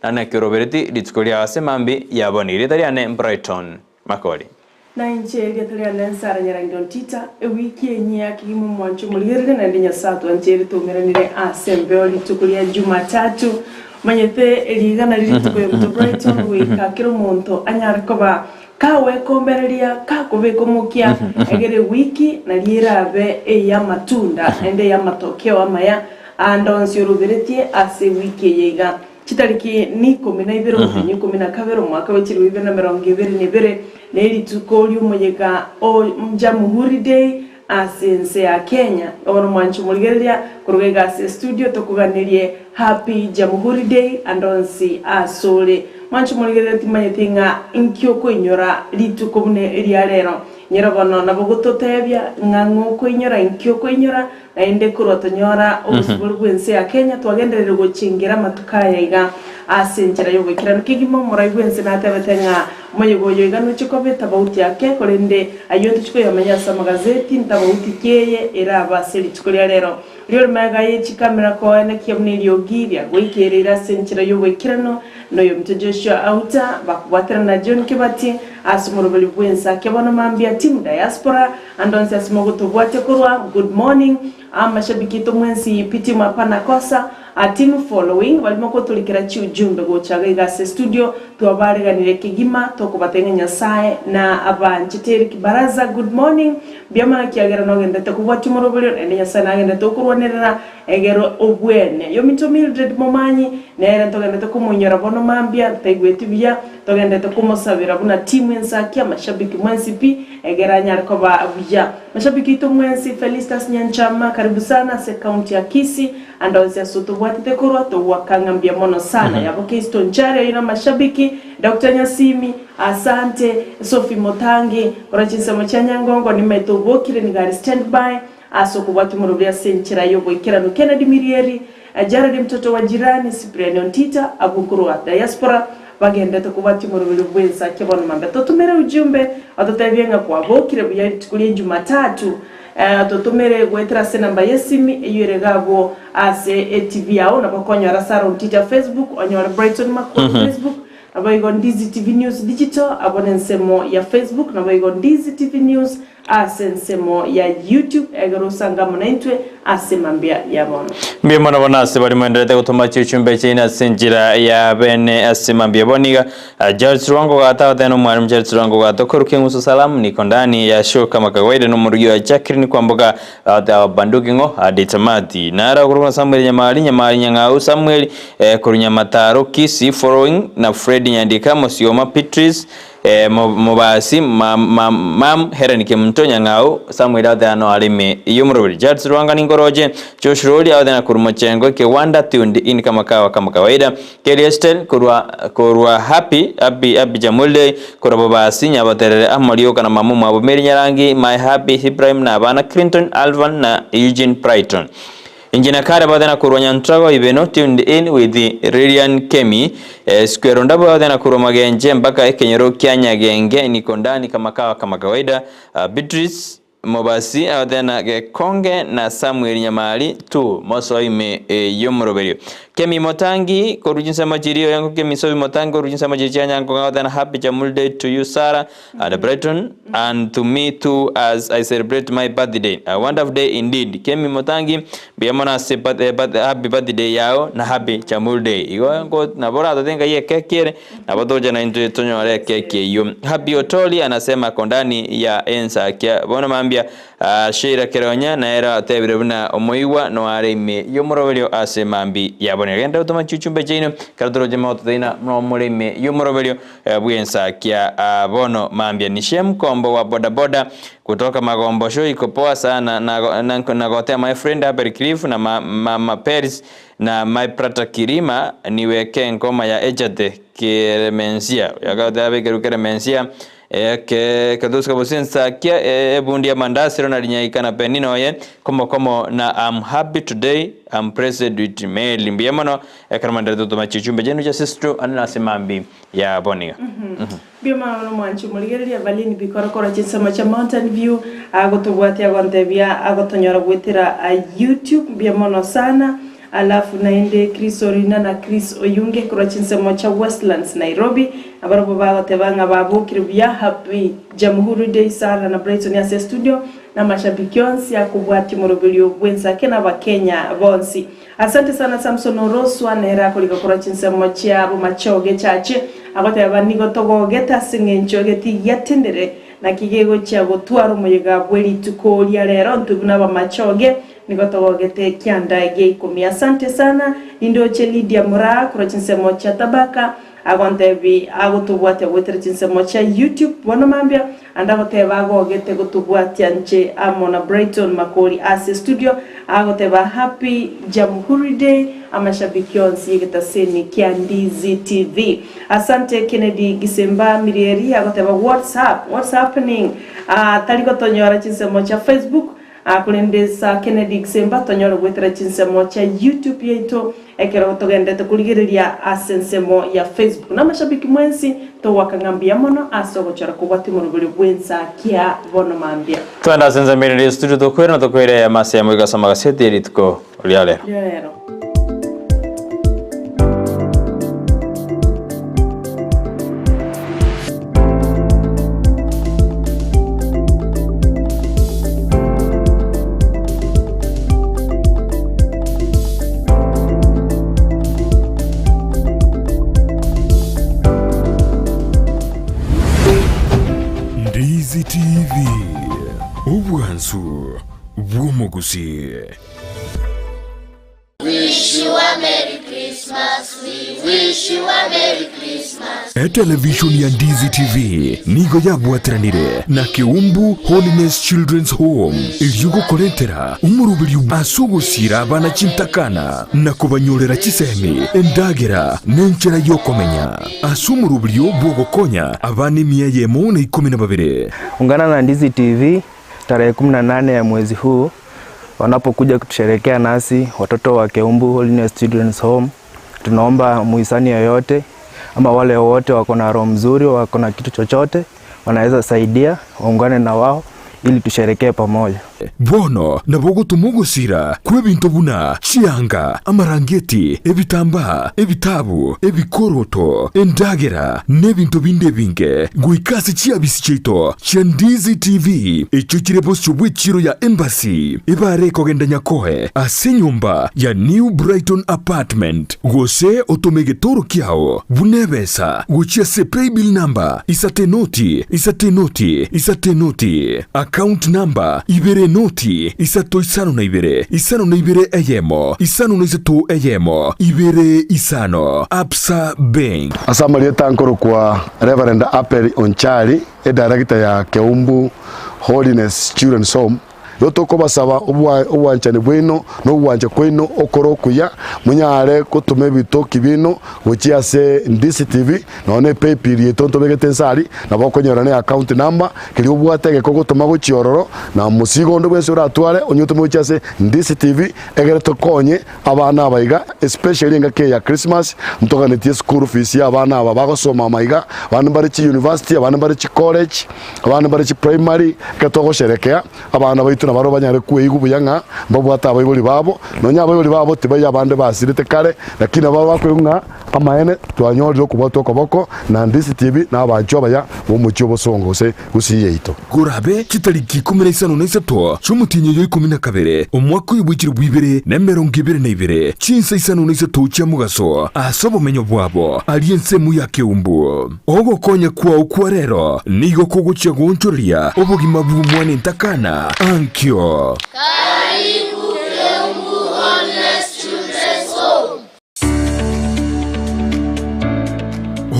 Na naki orobereti rituko riao ase mambi ya bono. Erieta riane Brighton Makori. Na inche erieta riane Nsara Nyarangi Ontita, ewiki enyia kegima omwancho omorigereria naende Nyasae atwancheire toumeranire ase embeo rituko ria Jumatatu. Omanyete rigana riria rituko ya omonto Brighton goika kera omonto anyare koba kagwekombereria kakobeka omokia egere ewiki nario erabe ey'amatunda naende ey'amatokeo amaya ande onsi oroberetie ase ewiki eye iga. Chitariki n'ikomi na ibere omotienyi oikomi na kabere omwaka bwe chilifu ibere na emerongo ebere na ebere, ne rituko ri'omoyega o Jamhuri Day ase ense ya Kenya. Bono mwanche omorigereria koruga iga ase estudio tokoganerie Happy Jamhuri Day ande onsi asore. Mwanche omorigereria timanyeti ng'a inki okoinyora rituko buna eria rero. Nyora bono nabo gototebia ng'a ng'o okoinyora inki okoinyora Naende korwa tonyora obosibore bw'ense ya Kenya, twagendererire gochengera amatuko aya iga ase enchera y'oboikeranu kegima. Omorai bw'ense natebete ng'a omoyega oyo iga nochie koba etabauti ake, korende ayio ntochie koyamanya ase amagazeti, ntabauti ki eye erabe ase rituko ria rero. Riori magega ye chikamera koenekia buna eriogi riagoikereire ase enchera y'oboikeranu, noyominto Joshua Auta bakobwaterana na John Kibati ase omoroberi bw'ense ake bono mambia Team Diaspora Ande onsi ase mogotobwatia korwa good morning amashabiki aito mwensi pi team hapana kosa a team following baria mogotorikera chiujumbe gocha iga iga ase studio twabareganire kegima tokobatebia ng'a Nyasae na abanchete Eric Baraza good morning mbuya mono ekiagera nogenderete kobwatia omoroberio naende Nyasae nagenderete gokorwanerera egere obwene yominto Mildred Momanyi nere ntogenderete komoinyora bono mambia ntaigweti buya Togenderete komosabera buna timu ensaki amashabiki mwensi pi egere anyare koba buya. Mashabiki aito mwensi Felistus Nyanchama karibu sana ase county ya Kisii ande onsi ase otobwatete korwa togoaka ng'a mbuya mono sana yabo Keisto Nchari ayio namashabiki Doctor Nyasimi asante Sophie Motangi korwa chinsemo chia Nyangongo nimaete obokire nigo are stand by ase okobwatia omorobio ase enchera y'oboikeranu Kennedy Mirieri Jared mtoto wa jirani Cyprian Ontita abwo korwa diaspora bagenderete kobwatia omoroberio bw'ensa kia bono mambia. Totomere ujumbe ototebie ng'a kwabokire buya rituko ria Jumatatu. Totomere goetera ase enamba y'esimi eyio ere iga abwo ase etv yao nabo okonyora Sarah Ontita Facebook onyore Brighton Makori Facebook naboigo Ndizi TV News Digital abwo nensemo ya Facebook naboigo Ndizi TV News Ase ensemo ya YouTube egere osange amo naintwe ase mambia ya bono. Mbuya mono bono ase baria moenderete gotoma chichumbe chiaino ase enchera ya bene ase mambia bono iga. Charles Rwango gata goteba na omwalimu Charles Rwango gata okoruka eng'usu salamu niko ndani ya show kama kawaida na omorugi oye Jacqueline Kwamboka agoteba banduki ng'o hadi tamati. Naro okorokwa na Samuel Nyamari Nyamari Nyang'au Samuel eh, korwa Nyamataro Kisii following na Fred Nyandika Mosioma Beatrice Mobasi, Mam, Helen Kemunto, Nyang'au, Samuel aothe ano are ime y'omoroberi, Charles Rwanga Ninkoroche, Josh Rori aothe na korwa Mochengo, Kewanda tuned in kama kawa kama kawaida, Kelly Estel korwa korwa Happy Happy Happy Jamhuri Day korwa Bobasi, Nyaboterere amo rioka na mama omwabo Mary Nyarangi, My Happy Ibrahim na abana Clinton, Alvan na Eugene Brighton. Inche na Caleb Athena korwa Nyantrago Ibeno tuned in with Lilian Kemi Square Ndabo Athena korwa Magenche mpaka ekenyoro kia Nyagenge niko ndani kama kawa kama kawaida Beatrice Mobasi Athena Gekonge na Samuel Nyamari tu mosoe ime y'omoroberio Kemi Motangi korwa chinsemo chiria oyango Kemi Sobi Motangi korwa chinsemo chiria chia Nyankonge Athena Happy Jamhuri Day to you Sarah and Brighton and to me too as I celebrate my birthday a wonderful day indeed Kemi Motangi mbuya mono ase birth, eh, birth, happy birthday yao na happy Jamhuri Day igo nko nabo oratote ngai ekeki ere nabo toche naintwe tonyore ekeki eyio Happy Otoli anasema ako ndani ya ensakia bono mambia ah, Sheila Keronya nere otebire buna omoigwa noare ime y'omoroberio ase mambi yabonire genda gotoma chichumbe chiaino ekero toroche mototeina nomore ime y'omoroberio bw'ensakia bono mambia ni Shem Kombo wa bodaboda kutoka Magombo show iko poa sana na, na, nagotea my friend Abel Cliff na ma, mama Peris na my brother Kirima niweke ngoma ya Echate Keremensia yakagotea abekeru Keremensia eke ketuska bosi ensakia ebundi ya mandasi Ronald Nyaika na Penina oye komo komo na I'm happy today I'm blessed with Mary mbuya mono Ekero mwenderete gotoma chichumbe chiaino chia sisto ande nase mambi ya boniga. Mbuya mono bono mwanche omorigereria Evelyn Bikoro korwa chinsemo chia Mountain View agotobwatia agontebia agotonyora goetera YouTube mbuya mono sana. Alafu naende Chris Orina na Chris Oyunge korwa chinsemo chia Westlands Nairobi nabarabwo bagoteba ng'a babokire buya Happy Jamhuri Day Sarah na Brighton ase estudio na amashabiki onsi akobwatia omoroberio bw'ensake na abakenya bonsi. Asante sana Samson Oroswa nere akorika korwa chinsemo chia Bomachoge Church agoteba nigo togogete ase eng'encho egetii giatendire naki gegochia gotwara omoyega bwe rituko ria rero intwe buna abamachoge Nigo togogete ekianda gia ikomi. Asante sana. Nindoche Lydia Moraa korwa chinsemo chia Tabaka agontebi agotobwatia goetera chinsemo chia YouTube bono mambia ande agoteba agogete gotobwatia nche amo na Brighton Makori ase studio agoteba Happy Jamhuri Day amashabiki onsi yegetaseni kia Ndizi TV. Asante Kennedy Gisemba Mirieri agoteba what's up what's happening ah tari gotonyora chinsemo chia Facebook Korende Sir Kennedy Gisemba tonyore goetera chinsemo chia YouTube yaito ekero togenderete korigereria ase ensemo ya Facebook. Namashabiki mwensi togoaka ng'a mbuya mono ase ogochora kobwatia omoroberio bw'ensa kia bono mambia. Twende ase ensemo ere ria studio tokwere na tokwere amase amo iga ase amagaseti ye rituko ria rero. Ria rero. Ndizi TV, obwansu bw'omogusii. Etelevishoni ya Ndizi TV nigo yabwateranire na Keumbu Holiness Children's Home erio gokorentera omoroberio ase ogosiira abana chintakana na kobanyorera chisemi, endagera, na enchera y'okomenya ase omoroberio bw'ogokonya abana emia eyemo na ikomi na babere. Ungana na Ndizi TV tarehe 18 ya mwezi huu wanapokuja kutusherekea nasi watoto wa Keumbu Holiness Children's Home. Tunaomba muhisani yoyote ama wale wote wako na roho mzuri, wako na kitu chochote wanaweza saidia, waungane na wao ili tusherekee pamoja. Bono nabo ogotoma ogosira kw'ebinto buna chianga, amarangeti, ebitambaa, ebitabu, ebikoroto, endagera, na ebinto binde ebinge, goika ase chiabisi chiaito chia Ndizi TV, echio chire bosio bw'echiiro ya Embassy, ebare ekogenda Nyakoe ase enyomba ya New Brighton Apartment, gose otome egetoro kiao buna ebesa gochia ase paybill number isato enoti, isato enoti, isato enoti, account number ibere enoti, isato isano na ibere, isano na ibere eyemo, isano na isato eyemo, ibere isano, Absa Bank. Ase amarieta nkorokwa Reverend Apel Onchari, edirector ya Keumbu Holiness Children's Home, igo tokobasaba obwanchani bwaino na ogwancha kwaino okore okuya, monyare gotoma ebitoki biaino gochia ase Ndizi TV, nonya na epaybill yaito ntobegete inse aria, nabo okonyora na eaccount number, keria obwate egeka ogotoma gochia ororo, na mosigo onde bwensi oratware, onye otome gochia ase Ndizi TV, egere tokonye abana aba iga, especially engaki eye ya Christmas, ntoganetie eschool fees ya abana aba bagosoma ama iga, abande mbare chiuniversity, abande mbare chicollege, abande mbare chiprimary, ekero togosherekea, abana baito nabarobwo banyare kweigwa buya ng'a mbabwate abaibori babo, nonya abaibori babo tibaiyo abande basirete kare, lakini nabo bakoigwa ng'a amaene twanyorire okobwatwa okoboko na Ndisi TV na abanchwa abaya b'omochie obosongo gose Gusii yaito. Korabe chitariki ikomi na isano na isato chi'omotienyi oyo ikomi na kabere, omwaka oyo bwe chilifu ibere na emerongo ebere na ibere, chinsa isano na isato chia mogaso, ase obomenyo bwabo aria ensemo ya keumbu. Ogokonya kwao kwa rero nigo kogochia goonchoreria obogima bw'omwana entakana ankio. Karibu Keumbu Holiness Children's Home.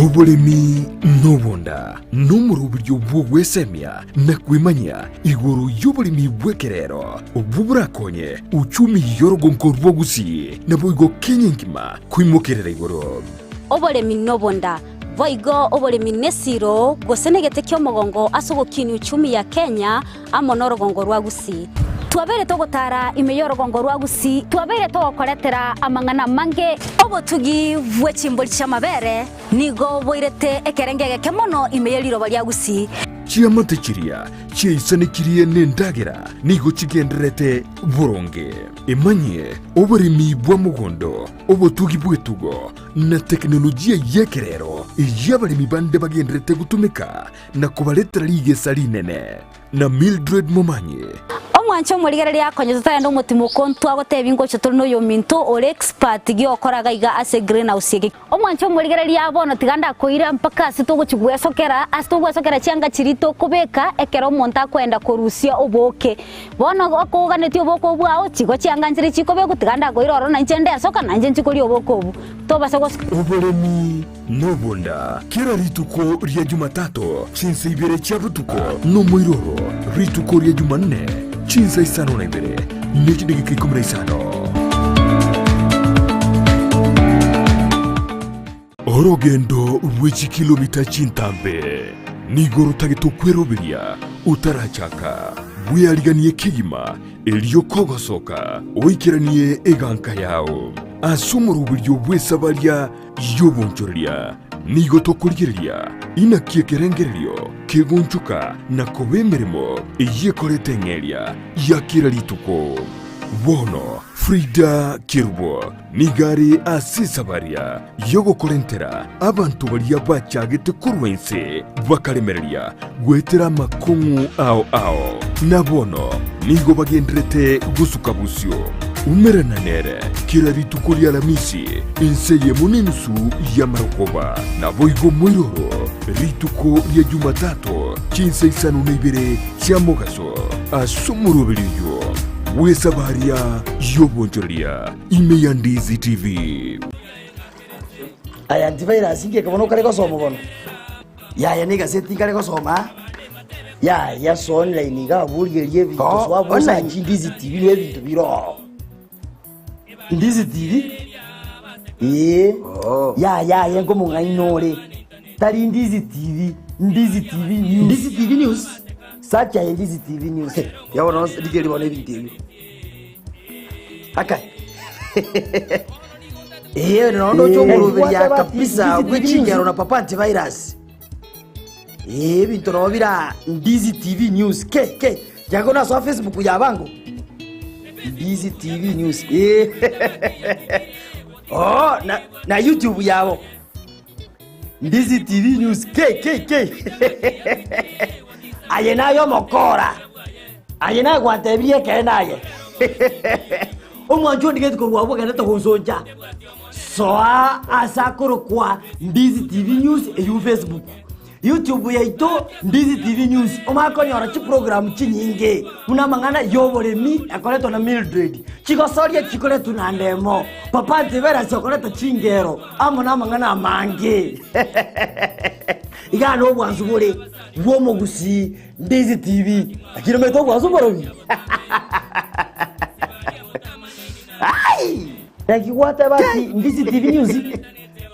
Oboremi nobonda nomoroberio bw'ogwesemia na kwemanyia igoro y'oboremi bw'ekerero, obwo borakonye uchumi y'orogonko rwa Gusii naboigo Kenya engima koimokerera igoro. Oboremi nobonda, boigo oboremi nesiro gose negete ki'omogongo ase ogokinia uchumi ya Kenya amo norogongo rwa Gusii. Twabeire togotara ime y'orogongo rwa Gusii, twabeire togokoretera amang'ana amange. Obotugi bwe chimbori chi'amabere nigo boirete ekerengo egeke mono ime ye riroba ria Gusii. Chiamate chiria chiaisanekirie nendagera nigo chigendererete boronge. Emanyie oboremi bwa mogondo, obotugi bw'etugo, na tekinolojia y'ekerero eyio abaremi bande bagendererete gotumeka na kobaretera rigesa rinene. Na Mildred Momanyi. Omwanche omorigereria akonye totarenda omotimoko ntwagotebia ngocha tore noyominto ore expert giokora gaiga ase greenhouse eke. Omwanche omorigereria bono tiga ndakoira mpaka ase togochia gwesokera, ase togwesokera chianga chiria tokobeka ekero omonto akoenda korusia obooke. Bono okoganetie obooke obwo ao, chigo chianga nchire chikobekwa tiga ndakoira ororo na inche ndesoka na inche nchikoria obooke obwo. Tobasa gos. Oboremi nobonda kera rituko ria Jumatato chinsa ibere chia botuko, nomoiroro rituko ria Jumanne chinsa isano na ibere ne chidageka ikomi na isano. Orogendo rwe chikilomita chintambe nigo rotagete okweroberia otarachaka, bweariganie kegima erio kogosoka oikeranie eganka yao ase omoroberio bw'esabaria y'obonchoreria. Nigo tokorigereria inaki ekerengererio kegonchoka na koba emeremo eyio ekorete eng'eria ya kera rituko. Bono Frida Kerubo nigo are ase esabaria y'ogokorentera abanto baria bachagete korwa inse bakaremereria goetera amakong'u ao ao, na bono nigo bagendererete gosuka bosio. Umerana nere kera rituko ri'Alamisi inse eyemo nenusu y'amarogoba, naboigo moiroro rituko ria Jumatato chinsa isano na ibere chia mogaso ase omoroberi oyio bw'esabaria y'obonchoreria ime ya Ndizi TV. Aya antivirus ngeke bono okare gosoma bono. Yaya ne egaseti nkare gosoma aa. Yaya so online iga abwo origereria ebinto Oh, so abwo online. osachi Ndizi TV nigo ebinto bire oo. Ndizi TV? Ee. Oh. Yaya aye nkomong'aini ore. Tari Ndizi TV, Ndizi TV News. Ndizi TV News? Search aye Ndizi TV News. Ya bono rigereria bono ebinto ebio. Akai. Ee, nono ndoche omoroberia kabisa bwe chingero na papa antivirus. Ee, ebinto nabo bira Ndizi TV News. Ke, ke. Jago nasoa Facebook ya bango. Ndizi TV News. Ee. Oh, na, na YouTube yabo. Ndizi TV News. Ke, ke, ke. Aye naye omokora. Aye naye gwantebirie ekeene aye. Omwancho ondigeti korwa abwo ogendete gonsoncha. Soa ase akorokwa Ndizi TV News eywo Facebook. YouTube yaito Ndizi TV News omanye konyora chiprogram chinyinge buna amang'ana y'oboremi ekoretwa na Mildred, chigosoria chikoretwa na Ndemo, Papa Antivirus okoreta chingero amo namang'ana amange. Igaa nobwansu bore bw'omogusii Ndizi TV. Lakini omanyete obwansu mborobi? Ai! Naki gwateba ati Ndizi TV News?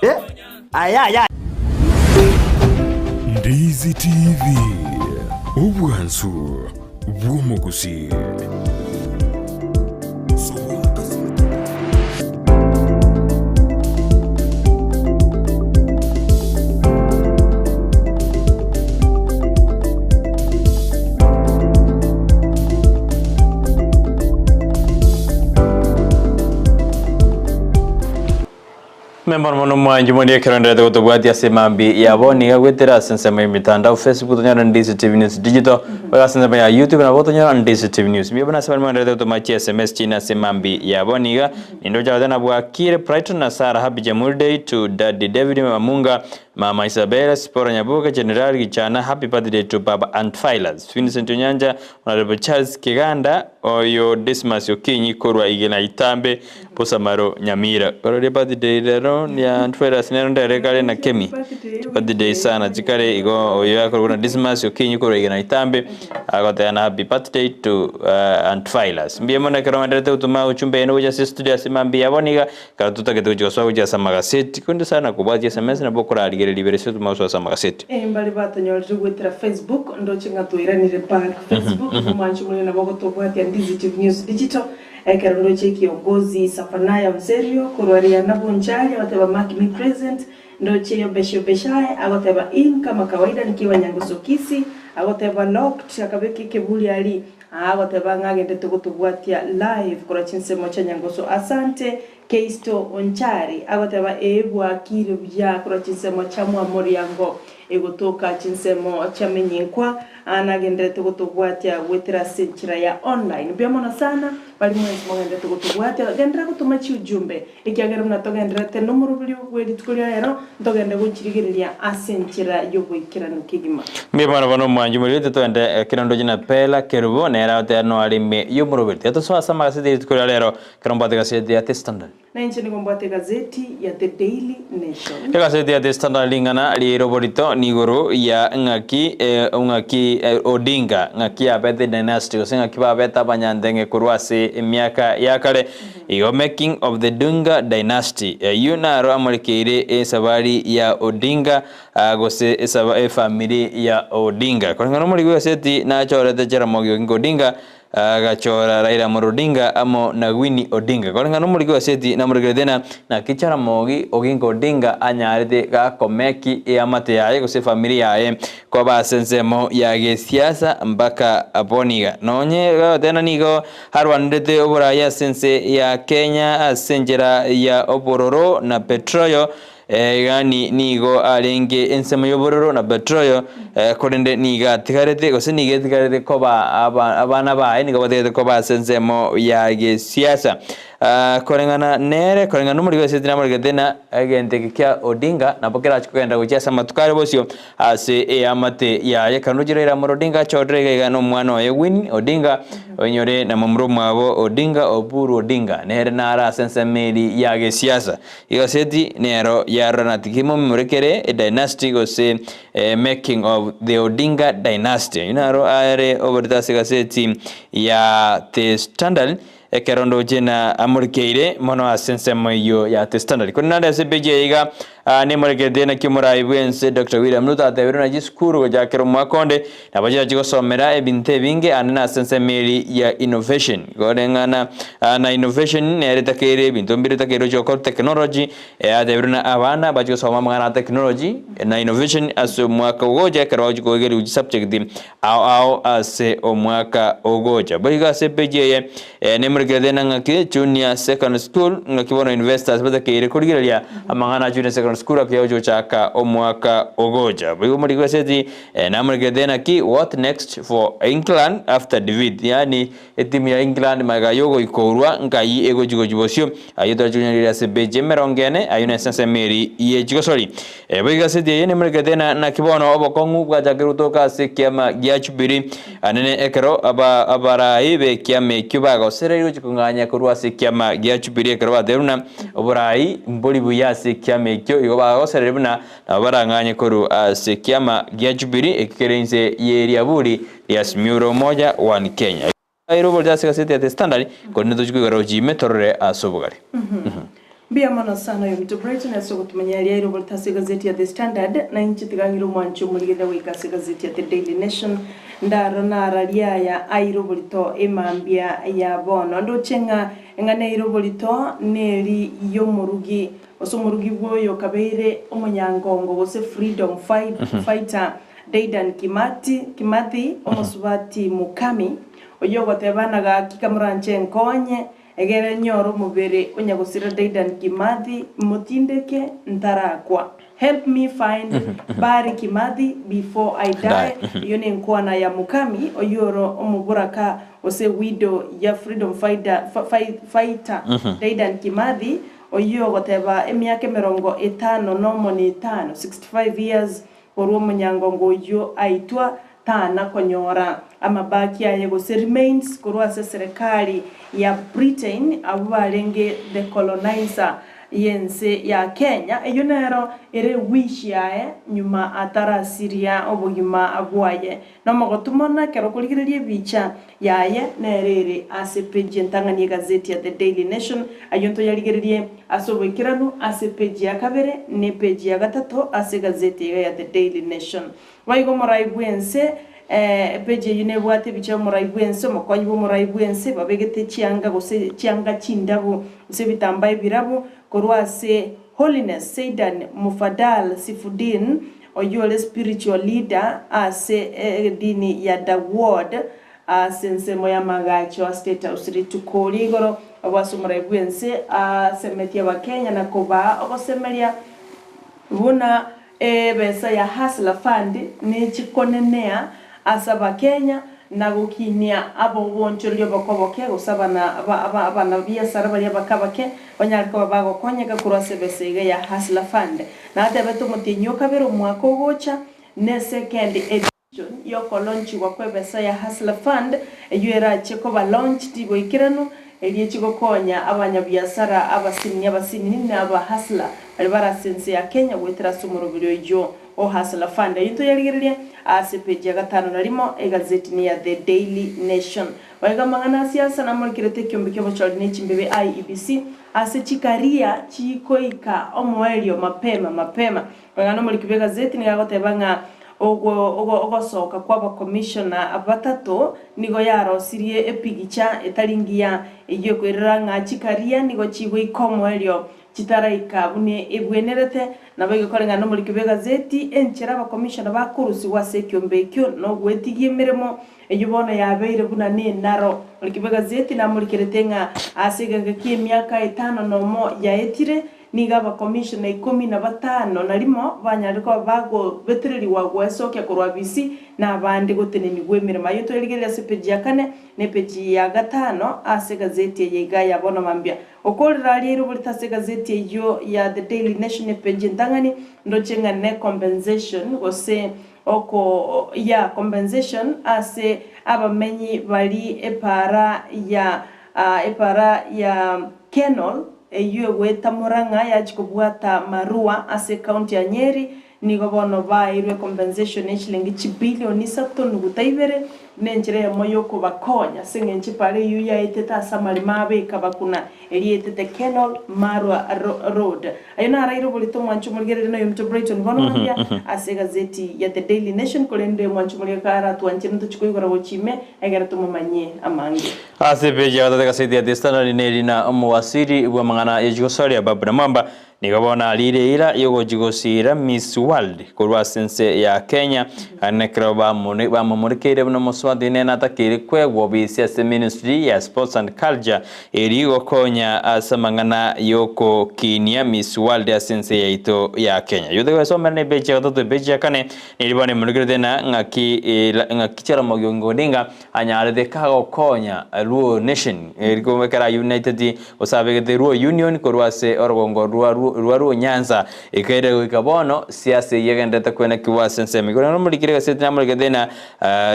Eh? Aya aya. Ndizi TV, obwansu bw'omogusii. Membono mono mwanchi moria ekero nderete gotobwatia ase mambi yabo niga gwetera ase ensemo ya emitandao Facebook tonyora Ndizi TV News Digital boigo ase ensemo ya YouTube nabo tonyora Ndizi TV News mbuya buna ase baria mwenderete gotoma chi SMS chiino ase mambi yabo niga ninde ocha goteba bwakire Brighton na Sarah happy Jamhuri Day to Daddy David Mamunga Mama Isabella Sipora Nyaboke General Gichana happy birthday to Baba Antphilus Vincent Onyanja Honorable Charles Kiganda oyo Dismas Okinyi korwa Igena Itambe Bosamaro Nyamira. Ororie birthday rero ya Antwerus nero ndere kare na Kemi. Birthday sana chikare igo oyo akorwa na Dismas Okinyi korwa Igena Itambe agoteba happy birthday to uh, Antphilus. Mbuya mono ekero maenderete gotoma ochumbe eno gocha ase studio ase mambia bono iga ekero totagete gochia gosoa gochia ase amagaseti konde sana kobwatia sms nabo okorarigereria ibere ase otoma gosoa ase amagaseti. Eh, mbare batonyorire goetera Facebook, ndoche ng'a twairanire back Facebook, omwancho monene nabo ogotobwatia Ndizi TV News Digital, Ekero ndoche ekiongozi Safanaya Onserio korwa Riana Bonchari agoteba mark me present, ndoche Yobeshe Obeshae agoteba in kama kawaida nikiwa Nyangusu Kisii, Agoteba locked akabeka ekeburi aria agoteba ng'a agendete gotobwatia live korwa chinsemo chia Nyangoso. Asante Keisto Onchari agoteba ee bwakire buya korwa chinsemo chia Mwamoriango egotoka chinsemo chia Menyinkwa nagenderete gotobwatia goetera ase enchera ya online. Mbuya mono sana baria mwensi mogenderete gotobwatia genderera gotoma chiujumbe Ekiagera buna togendererete nomoroberio bwe rituko ria rero, ntogende gochirigereria ase enchera y'oboikeranu kegima. Mbuya mono bono omwanchi omoriri titogende kera ndoche na Pela Kerubo nere agoteeba noare ime y'omoroberi. Tiga tosoe ase amagaseti ye rituko ria rero ekero mbwate egaseti ya The Standard. Na inche nigo mbwate egazeti ya The Daily Nation. Egaseti ya The Standard ring'ana riaire oborito nigoro ya ng'aki ng'aki Odinga ng'aki yabete dynasty gose ng'aki babete abanyandeng'e korwa ase emiaka ya kare. Igo making of the Dunga dynasty eyio naro amorekeire esabari ya Odinga gose esaba efamiri ya Odinga. Koreng'ana omoriki bw'egaseti nachorete Jaramogi Oginga Odinga agachora Raila Amolo Odinga amo na Winnie Odinga. Koreng'ana omoriki bw'egaseti namorekerete na naki Jaramogi Oginga Odinga anyarete gakomeki eamate yaye gose efamiri yaye koba ase ensemo ya gesiasa mpaka boniga. Nonye tena nigo Arwanerete oboraai ase ense ya Kenya ase enchera ya obororo na petroyo, yaani nigo arenge ensemo y'obororo na petroyo, korende nigo atigarete gose nigo etigarete koba abana baye nigo batigarete koba ase ensemo ya gesiasa. Koreng'ana nere, koreng'ana nomoriki bw'esegi namorikete na egento eke kia Odinga nabo kerache kogenda gochia ase amatuko are bosio Ase eamate yaye Kanuchi Raila Amolo Odinga achorire iga iga nomwana oye Winnie Odinga oinyore na momura omwabo Odinga Oburu Odinga nere nare ase ensemo eri ya gesiasa. Igaseti nero yarora nati kimomorekere kere edynasty gose making of the Odinga dynasty. Oyio naro are oborito ase egaseti ya The Standard Ekero ndoche na amorikeire mono ase ensemo eyio ya The Standard. Korende naende ase epeji eye iga nemorekerete naki omorai bw'ense Doctor William Ruto atebire buna chisukuru gochakera omwaka onde nabo chirachi gosomera ebinto ebinge ande nase ensemo eri ya innovation. Koreng'ana na innovation nere etakeire ebinto mbire etakeire gochia gokora technology atebire buna abana bachi gosoma amang'ana a technology na innovation ase omwaka ogocha ekero bagochia koegerigwa chisubject Ao ao ase omwaka ogocha. Boigo ase epeji eye nemorekerete na ng'aki Junior Secondary School ng'aki bono investors batakeire korigereria amang'ana a Junior Secondary School akia gochi gochaka omwaka ogocha. Boigo omoriki bw'eseti namorekerete naki what next for England after defeat yaani etimu ya England magega yogoikorwa nkai egochi gochi bosio ayio torachi konyarigereria ase epeji emerongo ene ayio nese ensemo eri ye chigosori. Boigo egaseti eye nemorekete na naki bono obokong'u bwachakire gotoka ase ekiama gia Jubilee, anene ekero aba abarai b'ekiama ekio bagosereirwe gochia kong'anya korwa ase ekiama gia Jubilee ekero batebire buna oborai mbori buya ase ekiama ekio igo bagosereire buna nabo barang'anye korwa ase ekiama gia Jubilee ekio kere inse ye riaburi ria Azimio la Umoja One Kenya. Aire oborito ase egaseti ya The Standard, korende tochie koigora gochia ime torore ase obogare. Mbuya mono sana oyo ominto Brighton ase ogotomanya aria aire oborito ase egazeti ya The Standard, na inche tiga ng'ire omwancho omorigereria goika ase egazeti ya The Daily Nation ndaro nararie aya aire oborito emambia ya bono. Ndoche ng'a eng'ana eire oborito neri y'omorugi gose omorugi bw'oyo okabeire omonyangongo gose freedom fighter Dedan Kimati, Kimathi, omosubati Mukami, oyio ogoteba, Na gaki kamoranche nkonye, egere nyore omobere o nyagosira Dedan Kimathi, motindeke ntarakwa. Help me find Barry Kimathi before I die. Eyio nenkwana ya Mukami, oyio ore omoboraka gose widow ya freedom fighter, fighter Dedan Kimathi, oyio ogoteba emiaka emerongo etano nomo na etano, 65 years, Korwa omonyangongo oyio aitwa, tana konyora amabaki aye gose remains korwa ase eserekari ya Britain abwo barenge the colonizer y'ense ya Kenya. Eyio nero ere wish yaye nyuma atarasiria obogima bwaye. Nomogotu mono ekero okorigereria ebicha yaye nere ere ase epeji entang'ani y'egazeti ya The Daily Nation. Ayio ntoyarigererie ase oboikeranu ase epeji ya kabere na epeji ya gatato ase egazeti eye ya The Daily Nation. Boigo omorai bw'ense Epeji eyio nebwate ebicha y'omorai bw'ense, omokonyi bw'omorai bw'ense, babegete chianga gose chianga chindabu gose ebitambaa ebirabu korwa ase Holiness Seidan Mufadal Sifudin. oyio ore spiritual leader ase edini ya Dawod ase ensemo y'amagacho a State House rituko ria igoro abwo ase omorai bw'ense asemetie abakenya na kobaa ogosemeria buna Ebesa ya Hustler Fund nechikonenea ase abakenya na gokinia abobonchoreria obokoboke gose abana biasara baria abake abake banyare koba bagokonyeka korwa ase ebesa iga ya Hustler Fund. Natebete omotienyi okabere omwaka ogocha ne second edition yokolonchigwa kwebesa ya Hustler Fund eyio erache koba launched boikeranu erio echi gokonya abanyabiasara abasinini abasinini na aba hustler baria bare ase ense ya Kenya goetera ase omoroberi oyio o Hustler Fund. Eyio ntoyarigererie ase epeji ya gatano na rimo egazeti ya The Daily Nation. Boigo amang'ana a siasa namorekerete ekiombe ki'obochori ne chimbebe IEBC ase chikaria chikoika omoerio mapema mapema. Koreng'ana nomoriki bw'egazeti nigo agoteba ng'a ogosoka kw'abakomishona batato nigo yarosirie epigicha etari ngiya, eyio ekoirera ng'a chikaria nigo chigoika omoerio chitaraika buna ebwenerete. Naboigo koreng'ana nomoriki bw'egazeti, enchera abakomishona bakorusigwa ase ekiombe ekio nogwetigia emeremo eyio bono yabeire buna nenaro. Omoriki bw'egazeti namorikerete ng'a ase egeka ki'emiaka etano nomo yaetire, Nigo abakomishona ikomi na batano na rimo banyarire koba bagobetererigwa gwesokia korwa bisi, na abande gotenenigwa emeremo. Ayio twerigereria ase epeji ya kane na epeji ya gatano ase egazeti eye iga ya bono mambia. Okorera aria iroborete ase egazeti eyio ya The Daily Nation epeji entang'ani, ndoche ng'a ne compensation gose oko ya compensation ase abamenyi baria epaara ya epaara ya Kenol eyio egoeta Murang'a yachia kobwata Marua ase ecounty ya Nyeri, nigo bono baeirwe compensation ye chilingi chibilioni isato nuguta ibere buna enchera eyemo yokobakonya ase eng'encho epara eyio yaetete ase amaremo abo ekabakuna eria etete Kenol Marua Road. Ayio naraire oborito omwancho omorigereria na oyominto Brighton bono mambia ase egazeti ya The Daily Nation korende omwancho omoria karatwanchire ntochie koigora gochia ime egere tomomanyie amange. Ase epeji ya gatato egaseti ya The Standard neri na omowasiri bw'amang'ana ye chigosoria Barbara Mwamba nigo bono arire eira y'ogochi gosiira Miss World korwa ase ense ya Kenya naende ekero bamomorekeire buna omosubati nere natakeire kwegwa obisi ase Ministry ya Sports and Culture eri gokonya ase amang'ana y'ogokinia Miss World ase ense yaito ya Kenya. Yothe gwesomera na epeji ya gatato epeji ya kane neri bono emorekerete na ng'aki ng'aki Jaramogi Oginga Odinga Anyarete kagokonya Luo Nation eriko ekero ayuniteti gose abegete Luo Union korwa ase orogongo rwa rwa Luo Nyanza ekaire goika bono siasa eyio egenderete kwenekigwa ase ensemo. Igoro namorikire egaseti namorikete ng'a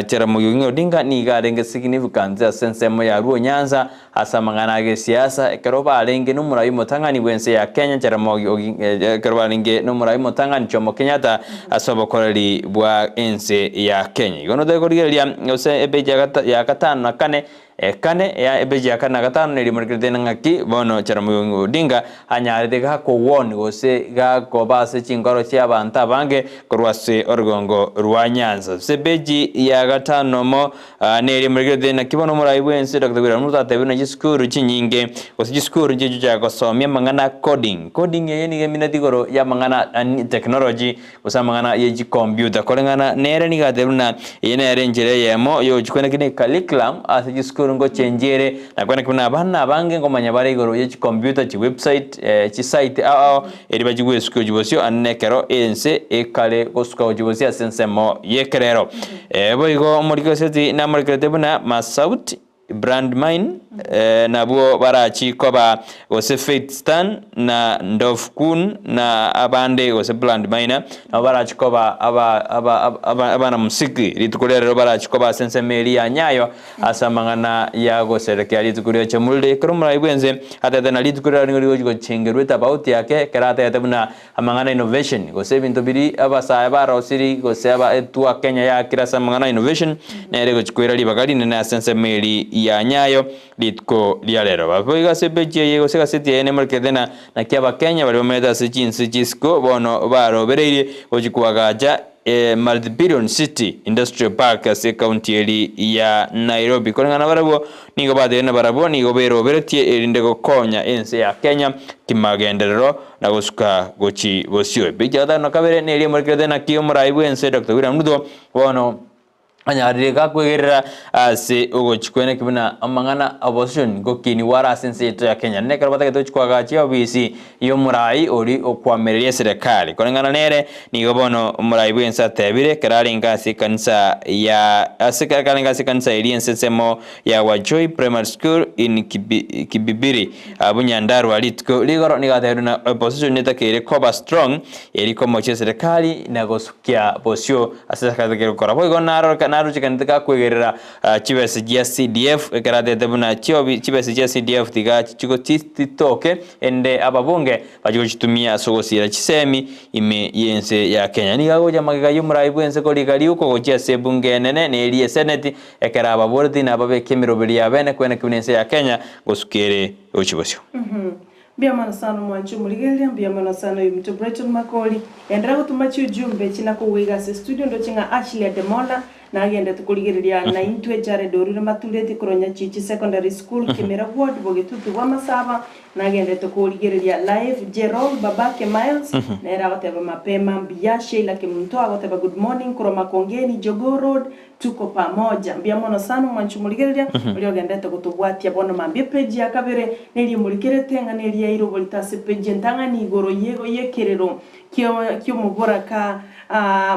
Jaramogi Oginga Odinga nigo arenge significant ase ensemo ya Luo Nyanza ase amang'ana agesiasa ekero barenge nomorai omotang'ani bwense ya Kenya Jaramogi Oginga ekero barenge nomorai omotang'ani Jomo Kenyatta ase obokoreri bwa ense ya Kenya. Igo notari korigereria gose epeji ya ya gatano na kane kane ya epeji ya kane na gatano neria morekerete ng'aki bono Jaramogi Odinga anyarete gakowon gose gakoba ase chinkoro chia abanto abange korwa ase orugongo rwa Nyanza. Ase epeji ya gatano mo Neria morekerete naki bono omorai bw'ense Doctor William Ruto atebire buna chisukuru chinyinge gose chisukuru nchicho chiagosomia amang'ana a coding. Coding eye nigo emineti igoro y'amang'ana a technology gose amang'ana ye chicomputer. Koreng'ana nere nigo atebire buna eye nere enchera eyemo yogochia kweneki ne curriculum ase chisukuru ngochenjia ere na kweneki buna abana abange nkomanya bare igoro ye chicomputer, chiwebsite, chisite ao ao eri bachie goesukia gochia bosio ande nekero ense ekare gosuka gochia bosio ase ensemo y'ekerero. Boigo omoriki gose namorekerete buna Masaut Brandmine nabwo barachi koba gose Faith Stan na Ndovkun na abande gose Brandmine nabo barachi koba abanamusiki rituko ria rero barachi koba ase ensemo eria ya Nyayo ase amang'ana ya goserekea rituko ria Chemuriri. Ekero omorai bw'ense atete na rituko riria nigo rigochi gochengerwa etabauti yake ekero atete buna Amang'ana innovation, gose ebinto biria abasae barosiri gose aba etwa Kenya yaakire ase amang'ana innovation, nere egochi koira ribaga rinene ase ensemo eri. ya Nyayo rituko ria rero. Baboigo ase epeji eye gose egaseti eye nemorekete na naki Abakenya baria bamenyete ase chinse chisiko bono barobereirie gochia koagacha Multi-Billion City Industrial Park ase ekaunti eri ya Nairobi. Koreng'ana nabarabwo nigo bateire nabarabwo nigo beroberetie erinde gokonya ense ya Kenya kimagenderero na gosuka gochi bosio. Epeji ya gatano na kabere neria emorekerete naki omorai bw'ense Doctor William Ruto bono anyarire gakwegerera ase ogochi kweneki buna amang'ana opposition ngokinigwa are ase ense yaito ya Kenya. Naende ekero batagete gochi koagacha eofisi y'omorai oria okwamereria eserekari. Koreng'ana nere, nigo bono omorai bw'ense atebire ekero arenge ase ekanisa ya ase ekero arenge ase ekanisa eria ense ensemo ya Wajoi Primary School in Kibi Kibibiri abwo Nyandarua rituko rigoro nigo atebire buna opposition netakeire koba strong eri komochia eserekari na gosukia bosio ase eserekari etakeire gokora. Boigo naroreka narochekanete gakwegerera chibesa chia CDF ekero atebete buna chiobi chibesa chia CDF tiga chigo chitoke ende ababunge bachie gochitumia ase ogosiira chisemi ime y'ense ya Kenya. Nigo agocha magega y'omorai bw'ense korika riuko gochia ase ebunge enene na eria eseneti ekero ababoreti na ababeke emeroberi y'abene kweneka buna ense ya Kenya gosuka ere gochia bosio. Mbuya mono sana omwanchi omorigereria, mbuya mono sana oyominto Brighton Makori. Enderera gotoma chiujumbe echi nakogwa iga ase studio ndoche ng'a Ashley Ademola nagendete korigereria naintwe Jared orure Matureti korwa Nyachichi Secondary School Kimera Ward Bogetutu bwa Masaba nagendete korigereria live Jerol Babake Miles nere agoteba mapema mbuya Sheila Kemunto agoteba good morning korwa Makongeni Jogoo Road Tuko pamoja. Mbuya mono sana omwanchi omorigereria oria ogenderete gotobwatia bono mambia epeji ya kabere neria emorikerete ng'a neria yaire oborito ase epeji entang'ani igoro y'ekerero ki'omoboraka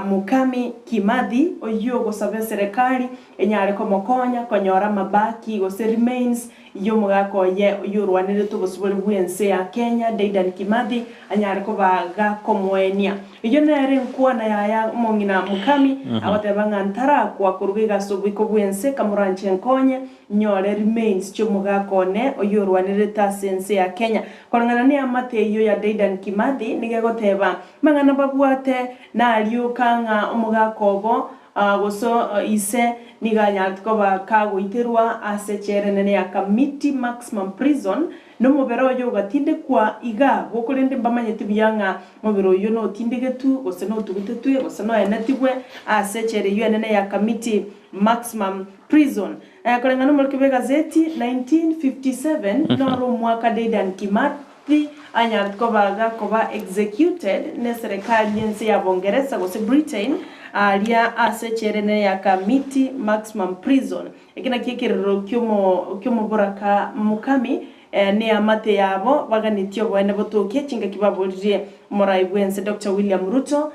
Mukami Kimathi oyio ogosaba eserekari enyare komokonya konyora amabaki gose remains y'omogaka oye oyio orwanerete obosibore bw'ense ya Kenya Dedan Kimathi anyare koba gakomoenia. Eyio nere enkwana yaye omong'ina Mukami agoteba ng'a ntarakwa koruga iga ase oboiko bw'ense kamoranche nkonye nyore remains chi'omogaka one oyio orwanerete ase ense ya Kenya. Koreng'ana neamate eyio ya Dedan Kimathi nigo egoteba mang'ana babwate narioka ng'a omogaka obo gose ise nigo anyarete koba kagoiterwa ase echela enene ya Kamiti Maximum Prison, na omobere oye ogatindekwa iga abwo, korende mbamanyeti buya ng'a mobere oyio notindegetwe, gose notugutetwe, gose noenetigwe ase echela eyio enene ya Kamiti Maximum Prison. Koreng'ana nomoriki bw'egazeti, 1957 noro omwaka Dedan Kimathi anyarete koba gakoba executed neserekari y'ense ya Bongeresa gose Britain aria ase echela enene ya Kamiti Maximum Prison. Eke nakio ekerero ki'omoboraka Mukami neamate yabo baganetie oboene botokie chingaki baboririe omorai bw'ense Doctor William Ruto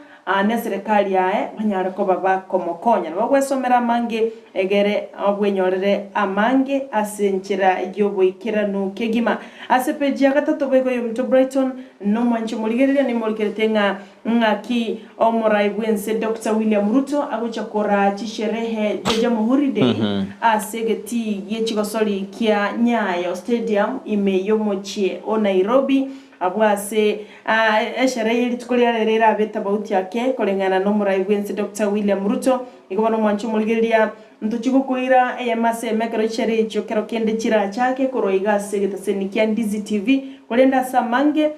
neserekari yaye banyare koba bakomokonya. Nabo gwesomera amange egere bwenyorere amange ase enchera y'oboikeranu kegima. Ase peji ya gatato boigo y'omonto Brighton nomwanchi omorigereria nimorikerete ng'a Ng'aki omorai bw'ense Doctor William Ruto agocha koraa chisherehe chia Jamhuri Day ase egetii gie chigosori kia Nyayo Stadium ime y'omochie o Nairobi abwo ase esherehe ye rituko ria rero erabe etabauti ake koreng'ana nomorai bw'ense Doctor William Ruto. Igo bono omwanche omorigereria ntochie gokoira eyemo ase eyemo ekero chisherehe echio kero kende chirachake korwa iga ase egetaseni kia Ndizi TV korende ase amange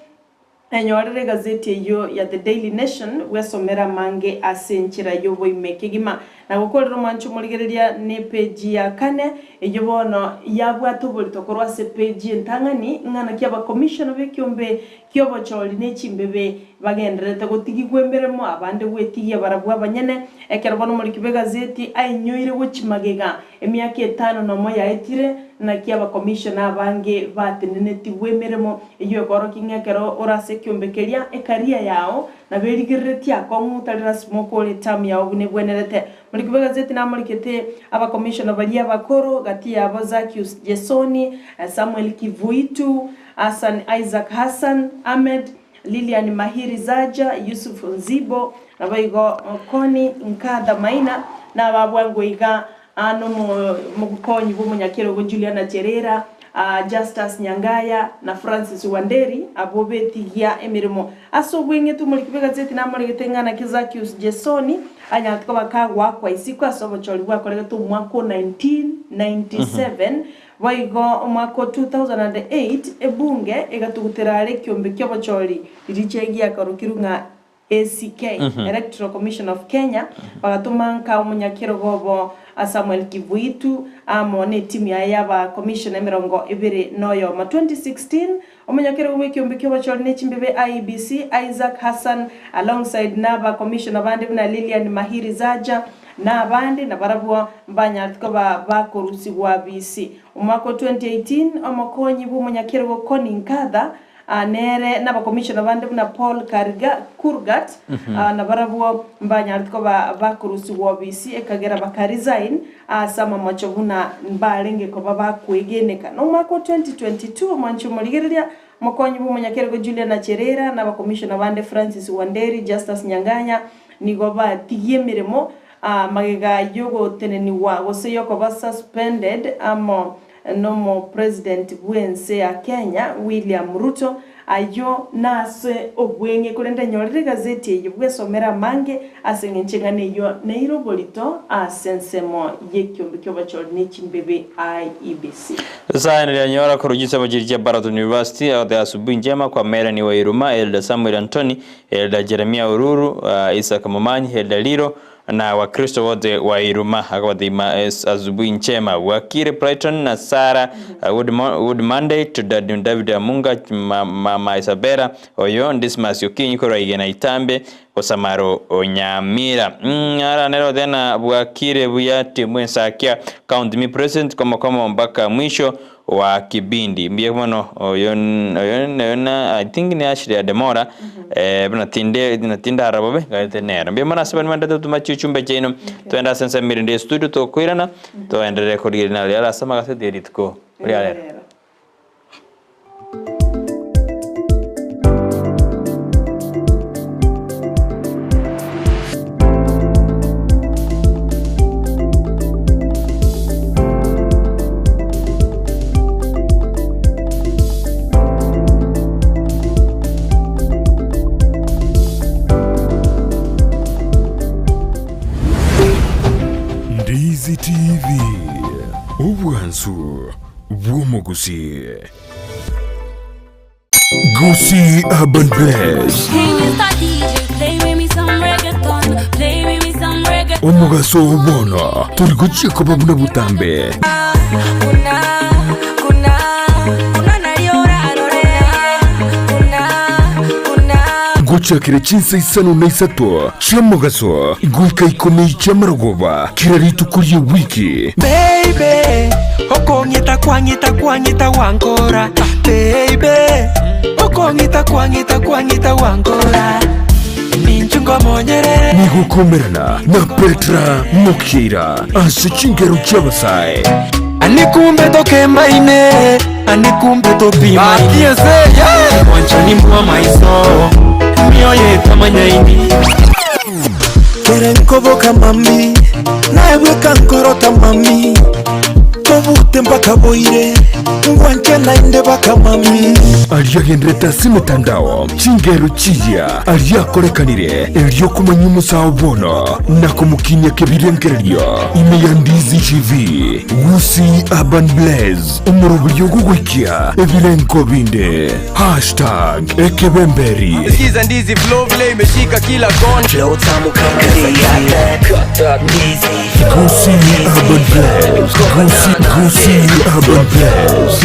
Enyorere egazeti eyio ya The Daily Nation bwesomere amange ase enchera y'oboime kegima. Na gokorera omwancho omorigereria nepeji ya kane, eyio bono yabwate oborito korwa ase epeji entang'ani, ng'a naki abakomishona b'ekiombe ki'obochori ne chimbebe bagendererete gotigigwa emeremo, abande gwetigia barabwo abanyene. Ekero bono omoriki bw'egazeti ainyoire gochia magega emiaka etano nomo yaetire, naki abakomishona abange batenenetigwe emeremo Eyio ekorokia ng'a ekero ore ase ekiombe keria, ekaria yao nabo erigereretie akong'u otari lasima okore etamu yao buna ebwenerete. Moriki bw'egazeti namorikete abakomishona baria abakoro, gati yabo Zaccheus Jesoni, Samuel Kivuitu, Hassan Isaac Hassan, Ahmed, Lilian Mahiri Zaja, Yusuf Nzibo, naboigo Connie Nkatha Maina, na ababwango iga nomokonyi bw'omonyakerogo Juliana Cherera. Justus Nyangaya na Francis Wanderi abwo betigia emeremo ase obweng'etu. Omoriki bw'egazeti namoregete ng'a naki Zaccheus Jesoni anyarete koba kagoakwa isiko ase obochori bwakoregete omwaka o 1997. Boigo omwaka o 2008 ebunge egatugutera are ekiombe ki'obochori riria giakarokirwe ng'a ECK, Electoral Commission of Kenya, bagatoma nka omonyakerogo obo Samuel Kivuitu amo netimu yaye y'aba commissioner 21. 2016, Omonyakerogo bw'ekiombe ki'obochori ne chimbebe IEBC, Isaac Hassan alongside naba commissioner bande buna Lilian Mahiri Zaja na abande nabarabwo mbanyarete koba bakorusigwa bisi. Omwaka o 2018, omokonyi bw'omonyakerogo Connie Nkatha Nere nabakomishona bande buna Paul Kurgat nabarabwo mbanyarete koba bakorusigwa obisi ekagera bakaresign ase amamocho buna mbarenge koba bakwegeneka. Nomwaka o 2022 omwanchi omorigereria mokonyi bw'omonyakerogo Julian Acherera nabakomishona bande Francis Wanderi, Justus Nyang'anya nigo batigie emeremo magega yogotenenigwa gose yokoba suspended amo Nomopresident bw'ense ya Kenya William Ruto, ayio nase obweng'e korende nyorire egazeti eye bwesomere amange ase eng'encho eng'ana eyio neire oborito ase ensemo y'ekiombe ki'obochori ne chimbibi IEBC. Saini rianyora korwa chisemo chiria chia Baraton University, agoteba Asubuhi njema kwa Melanie Wairuma, Elder Samuel Antony, Elder Jeremiah Oruru, Isaac Momanyi, Elder Liro, Na Wakristo bote Wairuma akabateima Asubuhi njema Wakire Brighton na Sarah Good, good Monday to Daddy David Amunga Mama Isabella oyo Dismas Okinyi korwa Igena Itambe Osamaro Onyamira ara nero tena bwakire buya timu ensakia count me present komo komo mpaka mwisho wa kibindi mbuya mono oyo oyo oyo na I think ni Ashley Ademora eh, buna tinde buna tindara bobe gaete nero mbuya mono ase baria mwendete gotuma chichumbe chiaino twende ase ensemo erinde estudio tokoirana toenderere korigereria naro riaro ase amagaseti ya rituko ria rero. Ndizi TV, obwansu bw'omogusi. Gusii Urban Bless. Hey, Mr. DJ, play with me some reggaeton. Play with me some reggaeton. Omogaso oo bono tori gochia koba buna botambe. Gochakera chinsa isano na isato chi'omogaso goika ikomi chi'amarogoba kera rituko ri'ewiki. Baby, okong'ita kwang'ita kwang'ita wankora Baby, okong'ita kwang'ita kwang'ita wankora Ninchu ngomonyerere Nigokomerana na Petra Mokeira ase chingero chi'abasae. Ani kumbe tokembaine Ani kumbe topimaine Mwanchani mwa maiso Mioyo etamanyaini Kere nkoboka mami naebweka nkorota mami tobute mpaka boire ngwanche naende baka mami. Aria agenderete ase emetandao, chingero chiya aria akorekanire erio komanya omosao bono na komokinia kebirengererio ime ya Ndizi TV, Gusii Urban Blaze, omoroberio ogogoikia ebirengo binde. Hashtag Ekebemberi. Sikiza ndizi flow vile imeshika kila kona Flow tamu kama ndizi Gusii Urban Blaze. Gusii, Gusii Urban Blaze.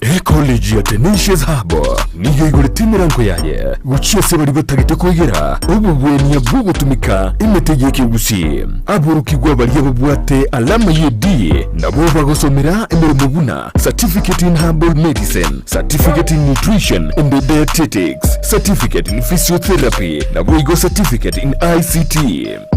Ecollege ya Tenacious Hub nigo igorete emerango yaye gochia ase baria batagete koigera obobwenia bw'ogotumeka emete y'ekegusii. Aborokigwa baria babwate alama ye D nabo bagosomera emeremo buna Certificate in Herbal Medicine, Certificate in Nutrition and Dietetics. Certificate in Physiotherapy naboigo Certificate in ICT.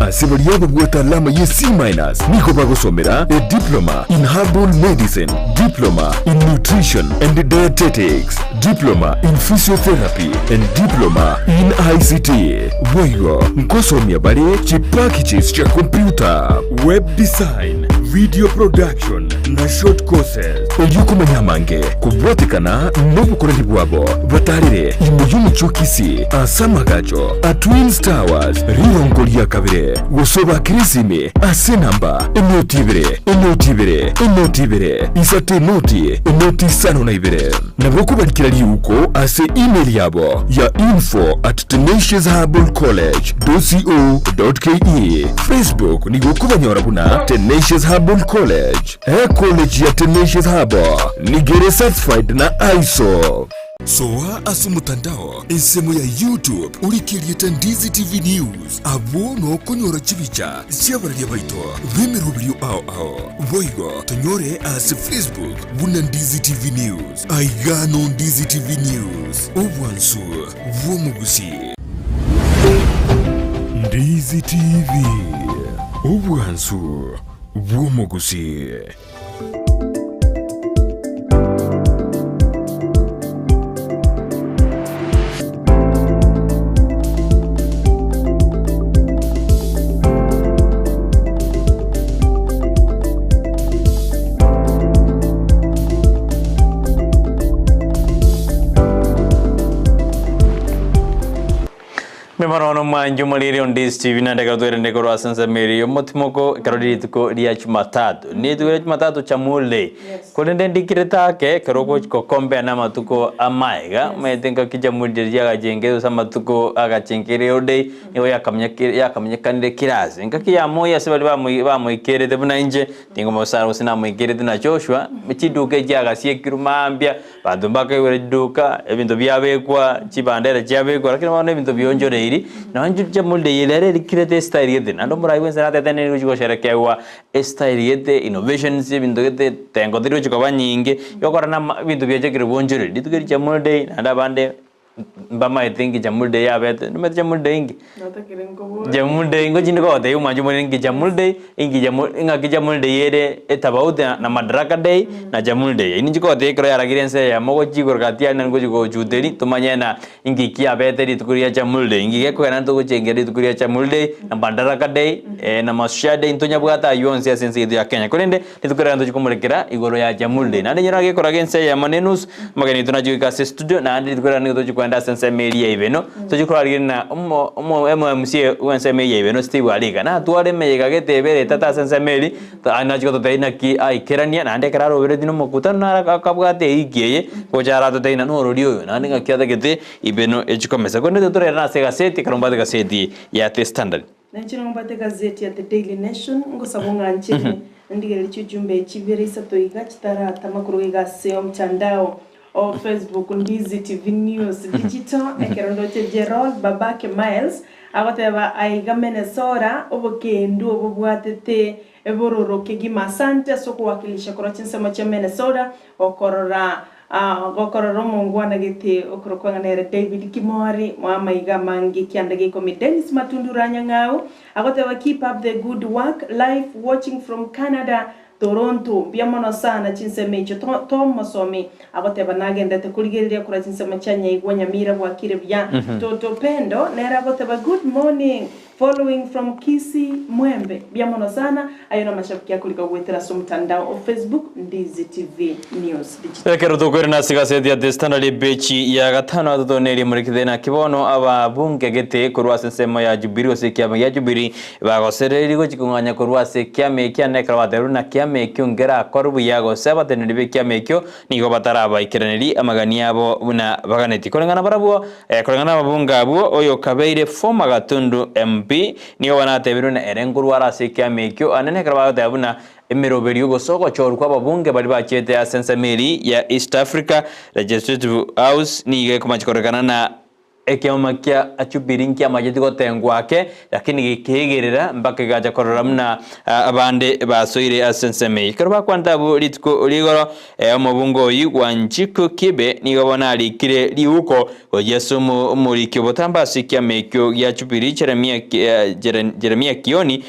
Ase baria babwate alama ye C minus nigo bagosomera a Diploma in Herbal Medicine, Diploma in Nutrition and Dietetics, Diploma in Physiotherapy and Diploma in ICT. Boigo nkosomia bare chipackages chia computer, web design, video production na short courses. Erio komanya amange kobwatekana nobokoreri bwabo batarire ime y'omochie o Kisii ase amagacho a Twins Towers rirongo ria kabere gose obakere esimi ase enamba enoti ibere enoti ibere enoti ibere isato enoti enoti isano na ibere. Nabo okobarikera riuko ase email yabo ya info at tenaciousherbalcollege dot co dot ke. Facebook nigo okobanyora buna Tenacious Herbal College. Ecollege ya Tenacious Herbal nigo ere certified na ISO. Soa ase omotandao ensemo ya YouTube orike erieta Ndizi TV News abwo nokonyora chibicha chi'abararia baito b'emeroberio ao ao. Boigo tonyore ase Facebook buna Ndizi TV News. Aiga no Ndizi TV News, obwansu bw'omogusii. Ndizi TV, obwansu bw'omogusii. Mimono no mwanju moriri on this TV na ndeka twerende korwa ase ensemo eri y'omotimoko ekero rituko ria Jumatatu. Ni rituko ria Jumatatu chamule. Korende ndikirete ake ekero ogochi gokombea na amatuko amaega, omanyete ngaki jamhuri riria riagachengire gose amatuko agachengire ode, nigo yakamanyekire yakamanyekanire kera ase. Engaki ya moi ase baria bamoi bamoikerete buna inche, tingomosara gose namoikerete na Joshua, chiduka echiagasiekirwe mambia, abanto mbakaigure chiduka, ebinto biabekwa, chibandera chiabekwa, lakini bono ebinto bionchoreiri, nonye jamhuri eye rero erikirete estyle gete, naende omorai bwensi natete nere gochi gosherekewa. Estyle gete, innovations, ebinto gete, tengo teri gochi koba nyinge, yokora na ama ebinto biachakire goonchoreria. Rituko eri Jamhuri Day, naende abande mbamaete nki Jamhuri Day yabete, nomanyete Jamhuri Day inki? Natakire nkobore. Jamhuri Day ngochi ndikogotebia omwancho omoriri nki Jamhuri Day, inki Jamhuri ng'aki Jamhuri Day ere etabauti na Madaraka Day na Jamhuri Day. Eyio ninchi kogotebia ekero yaragire ense eyemo gochia igoro gati aria naende ngochi gochuteria tomanye na Inki kiabete rituko ria Jamhuri Day? Inki gekogera ntogochengera rituko ria Jamhuri Day na Madaraka Day na Mashujaa Day? Ntonyabwate ayio onsi ase ense yaito ya Kenya. Korende rituko riaye ntochia komorekera igoro ya Jamhuri Day. Naende nyora gekoraga ense eyemo na enusu, omogeni oito nachia goika ase estudio, naende rituko riaye nigo tochia koenda ase ensemo eria ya Ibeno, tochie korarigereria na omo omo omo-MCA bwa ensemo eyio ya Ibeno Steve Ariga. Natware emeyega gete ebere etato ase ensemo eria, Aye nachia gototebia naki aikerania, naende ekero aroberetie nomokutano naro akabwata eiki eye, gocha aratotebie ng'a norori oyo, naende ng'aki atagete ibeno echi komesa. Korende intwe torere ase egaseti, ekero mbwate egaseti ya The Standard. Nainche nigo mbwate egazeti ya The Daily Nation, ngosaba ong'anchere ndigererie chiujumbe chibere isato iga chitaratama korwa iga ase omtandao o Facebook Ndizi TV News Digital, ekero ndoche Gerald Babake Miles agoteba aiga Minnesota obokendu obo bwatete Ebororo kegima asante ase okowakilisha korwa chinsemo chia Minnesota gokorora gokorora omongwana gete okorokwa ng'a nere David Kimori mwamaiga amange kianda gia ikomi Dennis Matundura Nyang'au agoteba keep up the good work live watching from Canada Toronto mbuya mono sana chinsemo echio Tom Mosomi agoteba nagendete korigereria korwa chinsemo chia Nyaigwa Nyamira bwakire buya Toto Pendo nere agoteba good morning Following from Kisii Mwembe mbuya mono sana ayo namashabiki akorika goetera ase omotandao o Facebook Ndizi TV News Digital. Ekero tokoirana ase egaseti ya The Standard epeji ya gatano atotonerie morikite naki bono ababunge gete korwa ase ensemo ya Jubilee gose ekiama gia Jubilee bagosereiri gochia kong'anya korwa ase ekiama ekia na ekero batebirie buna kiama ekio nkerakore buya gose abateneneri b'ekiama ekio nigo batarabaikeranirie amagani abo buna baganetie koreng'ana barabwo Koreng'ana nababunge abwo, oyokabeire former Gatundu MP, nigo banatebirwe na ere nkorwara ase ekiama ekio anene ekero bagoteba buna emeroberio gose ogochorwa kwa ababunge baria bachiete ase ensemo eria ya East Africa Legislative House nigo ekomachi kororekana na. Ekioma kia Jubilee nkiamacheti gotengwa ake, lakini gekeegerera mpaka kegacha korora buna abande basoire ase ensemo eyio. Ekero bakwanete abwo rituko rigoro, omobunge oyio Wanjiku Kibe nigo bono arikire riuko gochia ase omoriki obotambe ase ekiama ekio gia Jubilee Jeremia Kioni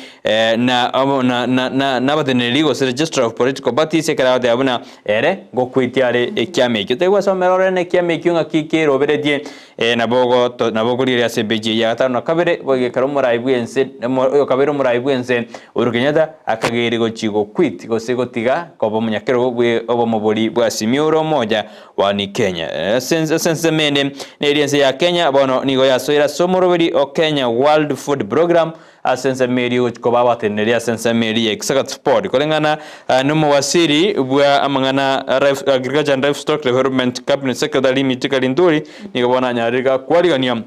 na nabateneneri gose Registrar of Political Parties ekero agoteba buna Ere ngokwetia are ekiama ekio. Tegwesomera ore nekiama ekio ng'aki keroberetie, ee, nabo ogoto nabo okorigereria ase epeji eye ya gatano na kabere, boigo ekero omorai bw'ense omo oyo kabere omorai bw'ense Uhuru Kenyatta akageire gochia goquit gose gotiga koba omonyakerogo bwe obomobori bwa Azimio ore omoja wa Ni Kenya. Ase ase ensemo ende neri ense ya Kenya bono nigo yasoire ase omoroberi o Kenya World Food Programme Ase ensemo eria ogochia koba abateneneri ase ensemo eria ya Executive Board, koreng'ana nomowasiri bwa amang'ana Agriculture and Livestock Development Cabinet Secretary Mithika Linturi nigo bono anyarire gakwarigania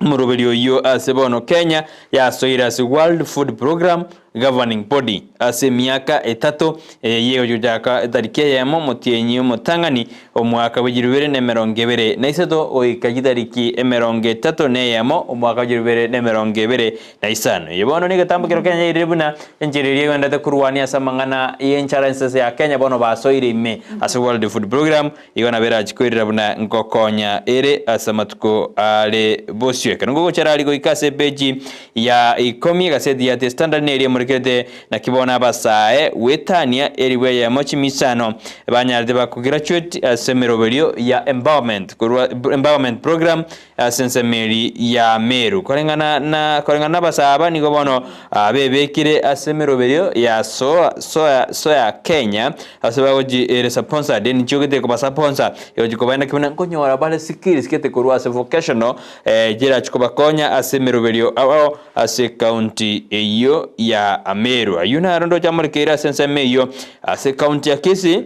omoroberi oyio ase bono Kenya yasoire ase World Food Programme Governing Body ase emiaka etato eye egochia gochaka etariki eyemo omotienyi omotang'ani Omwaka bw'echirubere na emerongo ebere na isato goika chitariki emerongo etato na eyemo, omwaka bw'echirubere na emerongo ebere na isano. Eye bono negetambo kero Kenya yairire buna enchera eria egenderete korwania ase amang'ana y'enchara ensese ya Kenya bono basoire ime ase World Food Programme igo nabo erachi koirera buna ngokonya ere ase amatuko are bosio. Ekero ngogochera aria goika ase epeji ya ikomi egaseti ya The Standard neria emorekerete Naki bono abasae gwetania elifu eyemo chimisano banyarete bakograduate ase emeroberio ya empowerment korwa empowerment program ase ensemo eri ya Meru. Koreng'ana na koreng'ana nabasae aba nigo bono bebekire ase emeroberio ya soa soa soya Kenya ase bagochi ere sponsored ninchio gete kobasaponsa egochi kobaenda ki buna nkonyora bare skills gete korwa ase vocational chirachi kobakonya ase emeroberio ao ao Ase ekaunti eyio ya Ameru. Ayio naro ndoche amorekeire ase ensemo eyio ase ekaunti ya Kisii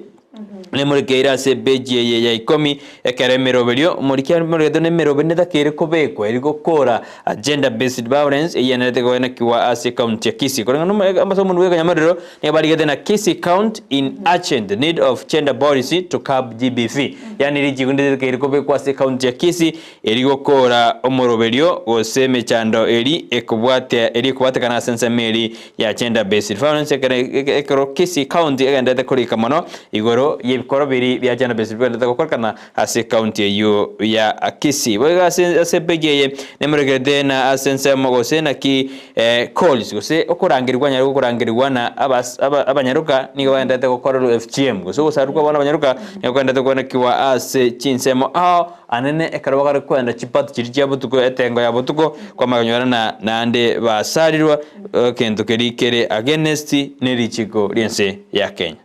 nemorekeire ase epeji eye ya ikomi ekero emeroberio omoriki amoregete buna emeroberio netakeire kobekwa eri gokora gender based violence eyenerete koenekiwa ase ekaunti ya Kisii. Koreng'ana na ase omonwe bwa ekenyamarero nigo barigete na Kisii county in urgent need of gender policy to curb GBV yaani richiko nditakeire kobekwa ase ekaunti ya Kisii Eri gokoora omoroberio gose emechando eri ekobwatia eri ekobwatekana ase ensemo eri ya gender based violence ekero ekero Kisii county egenderete korika mono igoro y'ebikoro biri bia gender based bigenderete gokorekana ase ecounty eyio ya Kisii. Boigo ase ase epage eye nemorekerete na ase ensemo gose naki calls gose okorangerigwa nyare gokorangerigwa na abas aba abanyaroka nigo bagenderete gokorerwa FGM gose ogosarwa kwabo nabanyaroka nigo kogenderete koenekiwa ase chinsemo ao Anene ekero bakare kwenda chipati chiria chia botuko, etengo ya botuko, kwamanya konyorana naende basarirwa, egento keria kere against ne richiko ri'ense ya Kenya.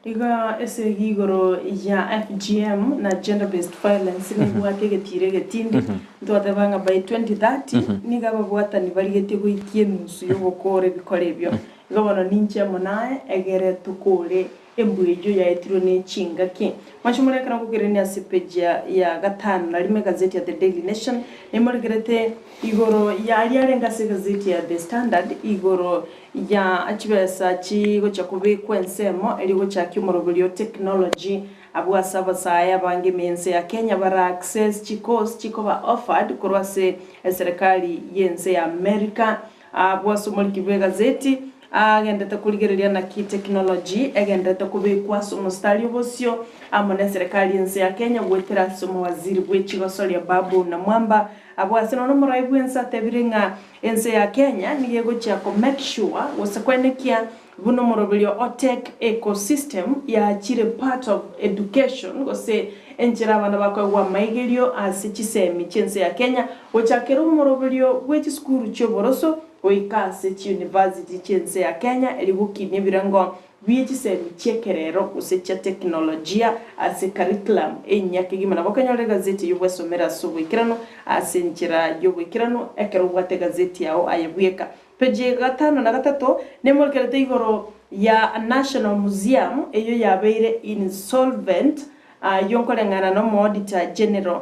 Igo esegi igoro ya FGM na gender based violence nebwate egetiro egetindi, ntwateba ng'a by 2030 nigo ababwatani barigetie goikia enusu y'ogokora ebikora ebio. Igo bono ninche amo naye egere tokore Embwa eyio yaetirwe ne chingaki. Mwanche more ekero ngokererania ase epeji ya ya gatano na rimo egazeti ya The Daily Nation, nemorekerete igoro ya aria arenge ase egazeti ya The Standard igoro ya chibesa chigochia kobekwa ensemo erio gochakia omoroberio o technology abwo ase abasae abange ime y'ense ya Kenya bara access chicourse chikoba offered korwa ase eserekari y'ense ya America. Abwo ase omoriki bw'egazeti agendete korigereria naki technology egenderete kobekwa ase omositari obosio amo neserekari y'ense ya Kenya goetera ase omowaziri bwechigosoria Babu Namwamba. Abwo ase nonya omorai bwense atebire ng'a ense ya Kenya nigo egochia ko make sure gose koenekia buna omoroberio o tech ecosystem yaachire part of education gose enchera abana bakoegwa amaigerio ase chisemi chi'ense ya Kenya gochakera omoroberio bwe chisukuru chi'oboroso goika ase chiuniversity chi'ense ya Kenya erio gokinia ebirengo bie chisemi chi'ekerero gose chia teknolojia ase curriculum enyia kegima. Nabo okonyora egazeti eyio bwesomere ase oboikeranu ase enchera y'oboikeranu ekero obwate egazeti yao aye bweka. Peji ya gatano na gatato nemorekerete igoro ya National Museum eyio yabeire insolvent ayio nkoreng'ana na omoauditor general.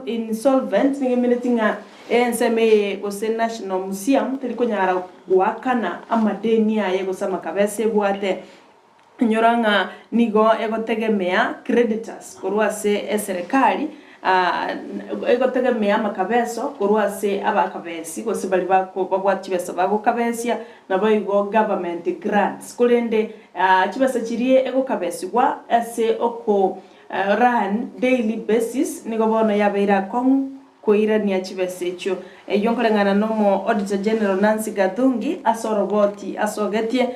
Insolvent nigo emineti ng'a ensemo eye gose National Museum teri konyara goakana amadeni aye gose amakabesa ebwate. Inyora ng'a nigo egotegemea creditors korwa ase eserekari. Egotegemea amakabeso korwa ase abakabesi gose baria babwate chibesa bagokabesia, naboigo government grants. Korende chibesa chiria egokabesigwa ase oko run daily basis nigo bono yabeire akong'u koirania chibesa echio. Eyio nkoreng'ana nomo Auditor General Nancy Gathungi ase oroboti asogetie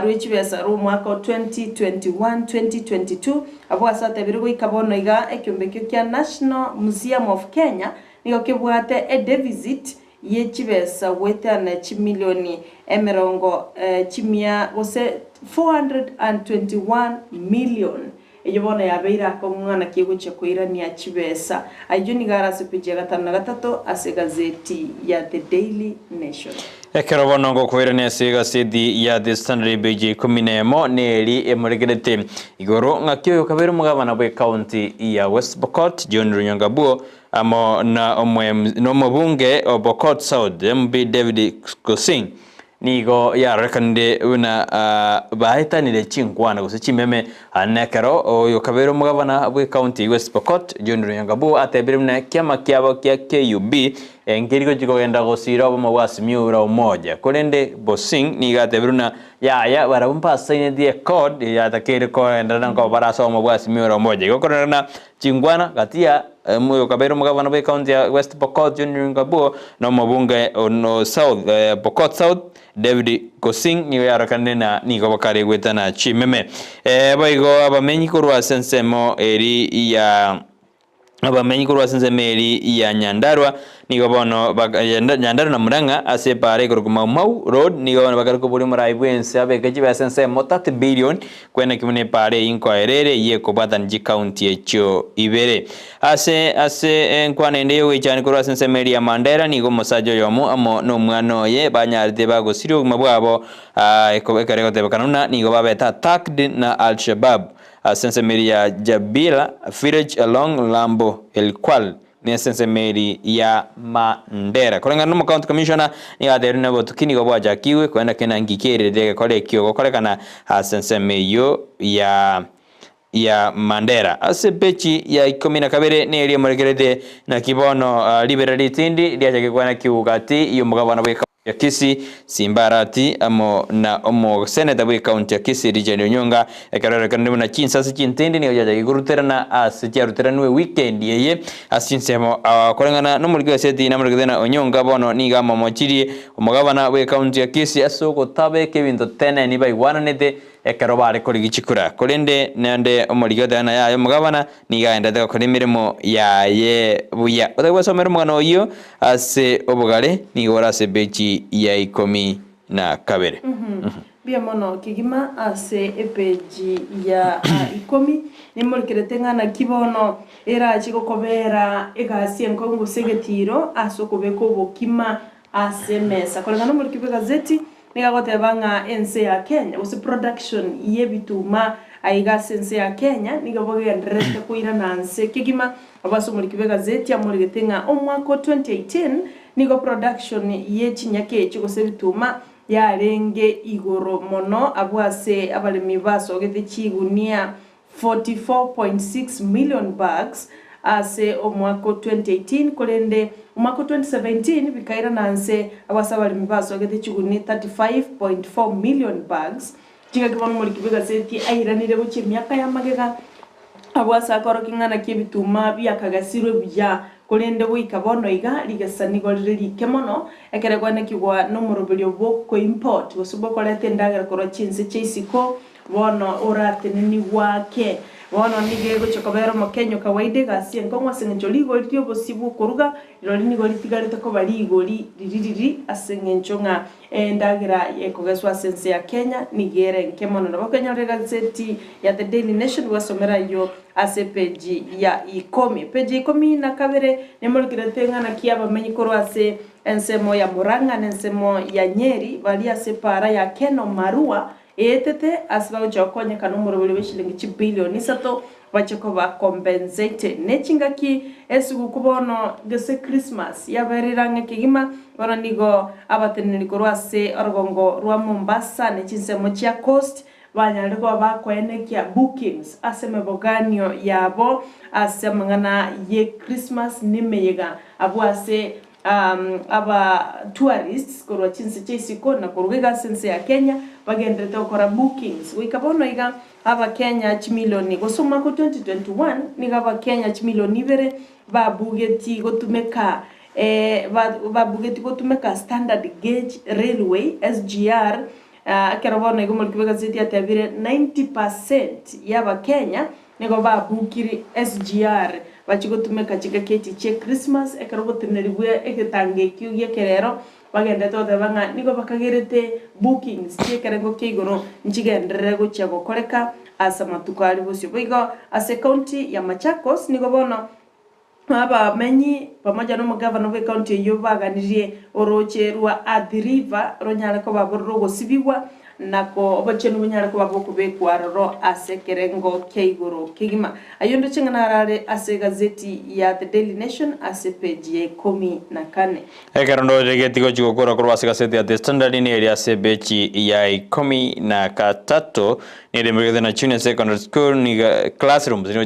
rwe chibesa rw'omwaka o 2021-2022 abwo ase atebire goika bono iga ekiombe ekio kia National Museum of Kenya nigo kebwate edeficit ye chibesa goetana chimilioni emerongo chimia gose 421 million. Eyio bono yabeire akong'u ng'a naki egochia koirania chibesa. Ayio nigo are ase peji ya gatano na gatato ase egazeti ya The Daily Nation. Ekero bono ngokoirania ase egazeti ya The Standard epeji ya ikomi na emo neri emorekerete igoro ng'aki oyo kabere omogabana bw'ecounty ya West Pokot John Runyangabuo amo na omobunge o Pokot South MP David Kosing Nigo yarorekanire buna baetanire chinkwana gose chimeme aane ekero oyokabeire omogabana bw'ecounty ya West Pokot, John Lonyangabuo atebire buna ekiama kiabo kia KUB nkeri gochia kogenda gosiira obomo bwa Azimio la Umoja. Korende Bosing nigo atebire buna yaya barabwo mbasaineti accord yatakeire kogenderera nkoba bare ase obomo bwa Azimio la Umoja. Igo kororekana chinkwana gati ya oyokabeire omogabana bw'ecounty ya West Pokot John Lonyangabuo na omobunge o South Pokot South David Kosing nigo yarokanire na nigo bakare goetana chimeme. Boigo abamenyi korwa ase ensemo eri ya abamenyi korwa ase ensemo eri ya Nyandarua nigo bono Nyandarua na Murang'a ase epaara ekorokwa Mau Mau Road nigo bono bakare koboria omorai bw'ense abeke chibesa ensemo 30 billion Kweneki buna epaara eyio nkoera ere eyio ekobwatana chikaunti echio ibere. Ase ase enkwana ende y'ogoichania korwa ase ensemo eria ya Mandera nigo omosacha oyomo amo nomwana oye banyarete bagosiria obogima bwabo ekero egotebekana buna nigo babete attacked na Al-Shabaab ase ensemo eria ya Jabira village along Lambo Elkwal Nese ensemo eri ya Mandera. Koreng'ana nomo county commissioner nigo atebirie buna obotuki nigo bwachakigwe korende kena ngiki erire egekora ekio gokorekana ase ensemo eyio ya ya Mandera. Ase epeji ya ikomi na kabere neri emorekerete naki bono riberera ritindi riachakire kwana kiu gati yomogabana bwe ya Kisii, Simba Arati amo na omoseneta bw'ecounty ya Kisii Richard Onyonga ekero erorekanire buna chinsase chintindi nigo chiachakire koruterana ase chiaruteranwe weekend eye ase chinsemo koreng'ana nomoriki bw'eseti namorekete na Onyonga bono nigo amomochirie omogabana bw'ecounty ya Kisii ase ogotabeka ebinto teneni baigwananete ekero bare korigia chikura korende naende omoriki oteba na yaya omogabana Nigo agenderete gokora emeremo yaye buya. Otari gwesomera omogano oyio ase obogare, nigo ore ase epeji ya ikomi na kabere. Mbuya mono kegima ase epeji ya ikomi. Nimorikerete ng'a naki bono erache gokobera egasi enkong'u gose egetiiro ase okobeka obokima ase emesa. Koreng'ana nomoriki bw'egazeti nigo agoteba ng'a ense ya Kenya gose production y'ebituma aiga ase ense ya Kenya nigo bogendererete koirana nse kegima. Abwo ase omoriki bw'egazeti amorigete ng'a omwaka o 2018 nigo production ye chinyaka echi gose ebituma yarenge igoro mono abwo ase abaremi basogete chigunia 44.6 million bags ase omwaka o 2018, korende omwaka o 2017 bikairana nse abwo ase abaremi basogete chiguni 35.4 million bags. Chingaki bono omoriki bw'egaseti airanire gochia emiaka ya magega abwo ase akorokia ng'a naki ebituma biakagesirwe buya, korende goika bono iga rigesa nigo rire rike mono, ekero ekwanekigwa nomoroberio bw'okoimport gose bw'okoreta endagera korwa chinse chia isiko. Bono oratenenigwe ake. Bono nigo egochia kobera omokenyo kawaida egasi enkong'u ase engencho rigori ri'obosio bw'okoruga rirori nigo ritigarete koba rigori riri riri ase engencho ng'a endagera ekogeswa ase ense ya Kenya nigo ere enke mono. Nabo okenyora egazeti ya The Daily Nation gwasomera ayio ase epeji ya ikomi. Epeji ya ikomi na kabere nemorekerete ng'a naki abamenyi korwa ase ensemo ya Murang'a na ensemo ya Nyeri baria ase epaara ya Kenol Marua Eetete ase bagochia gokonyeka nomoroberio bwe chilingi chibilioni isato bache koba compensated. Ne chingaki esuguku bono gose Christmas yaberire ang'e kegima, bono nigo abateneneri korwa ase orogongo rwa Mombasa ne chinsemo chia Coast banyarire koba bakoenekia bookings ase emeboganio yabo ase amang'ana ye Christmas na emeyega abwo ase aba tourists korwa chinse chia isiko na korwa iga ase ense ya Kenya bagenderete gokora bookings. Goika bono iga Abakenya chimilioni gose omwaka o 2021 nigo Abakenya chimilioni ibere babugeti gotumeka babugeti gotumeka Standard Gauge Railway, SGR, ekero bono iga omoriki bw'egazeti atebire 90 percent y'Abakenya nigo babukire SGR bachie gotumeka chingaki echi chie Christmas ekero oboteneneri bwe egetango ekio gi'ekerero Bagenderete goteba ng'a nigo bakagerete bookings chi'ekerengo kia igoro nchigenderere gochia gokoreka ase amatuko aria bosio. Boigo ase ecounty ya Machakos nigo bono abamenyi pamoja nomogavana bw'ecounty eyio baganirie orooche rwa Athi River ronyare koba bororo ogosibigwa na obochenu bonyare koba bokobekwa aroro ase ekerengo kia igoro kegima. Ayio ndoche ng'a narare ase egazeti ya The Daily Nation ase epeji ya ikomi na kane. Ekero ndoche getigo chigokora korwa ase egaseti ya The Standard neri ase epeji ya ikomi na gatato, nere emegete na Junior Secondary School niga classrooms nigo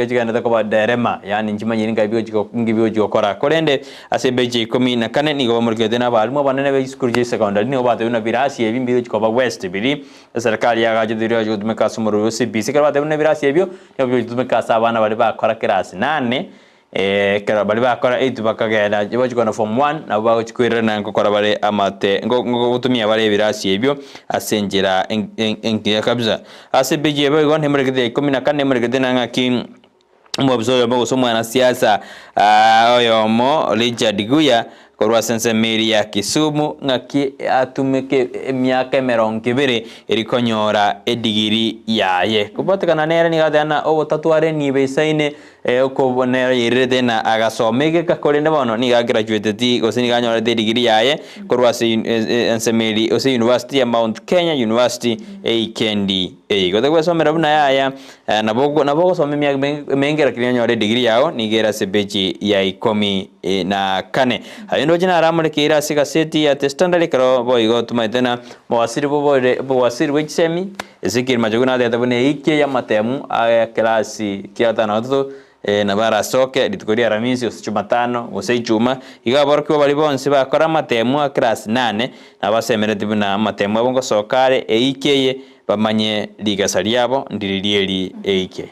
chigenderete koba derema, yaani nchimanyiri nkai nki bigochi gokora. Korende Ase ebeji ya ikomi na kane nigo bamorikete nabarimu abanene be chisukuru chia secondary nigo batebiwe buna birasi ebi mbigochi koba west biria eserekari yagachete biria bigochi gotumeka ase omorweri o CBC. Ekero batebiwe buna ebirasi ebio nigo bigochi gotumeka ase abana baria bakora class nane ekero baria bakora eight bakagenda bagochi kogenda form one nabo bagochi koirana ngokora bare amate ngotumia bare ebirasi ebio ase enchera engiya kabisa. Ase ebeji eye boigo nemorekete ya ikomi na kane nemorekete na ng'aki. Omobisa oyomo gose omwanasiasa oyomo Richard Guya korwa ase ensemo eria ya Kisumu ng'aki atumeke emiaka emerongo ebere eri konyora edigiri yaye. Kobwatekana nere nigo ateba ng'a ogotatwara enibo eisaine nero yairerete na agasoma egeka korende bono nigo agraduateti gose nigo anyorete edigiri yaye korwa ase ensemo eria gose university ya Mount Kenya University eikendi eye. Igo togwesomera buna yaya Nabo nabo ogosoma emiaka emenge lakini onyore edegree yao nigo ere ase epeji ya ikomi na kane. Aye ndoche naramorekeire ase egaseti ya The Standard ekero boigo tomaete na mowasiri bobore bowasiri bwe chisemi Ezekiel Machogu natebete buna eiki eye amatemu aya ekerasi kia gatano na gatato nabo arasoke rituko ria Aramisi gose Jumatano gose Ichuma. Igo aborokigwa baria bonsi bakora amatemu a class nane nabo basemeretie buna amatemu abo ngosoka are eiki eye Bamanye rigesa riabo ndiriria eri eike.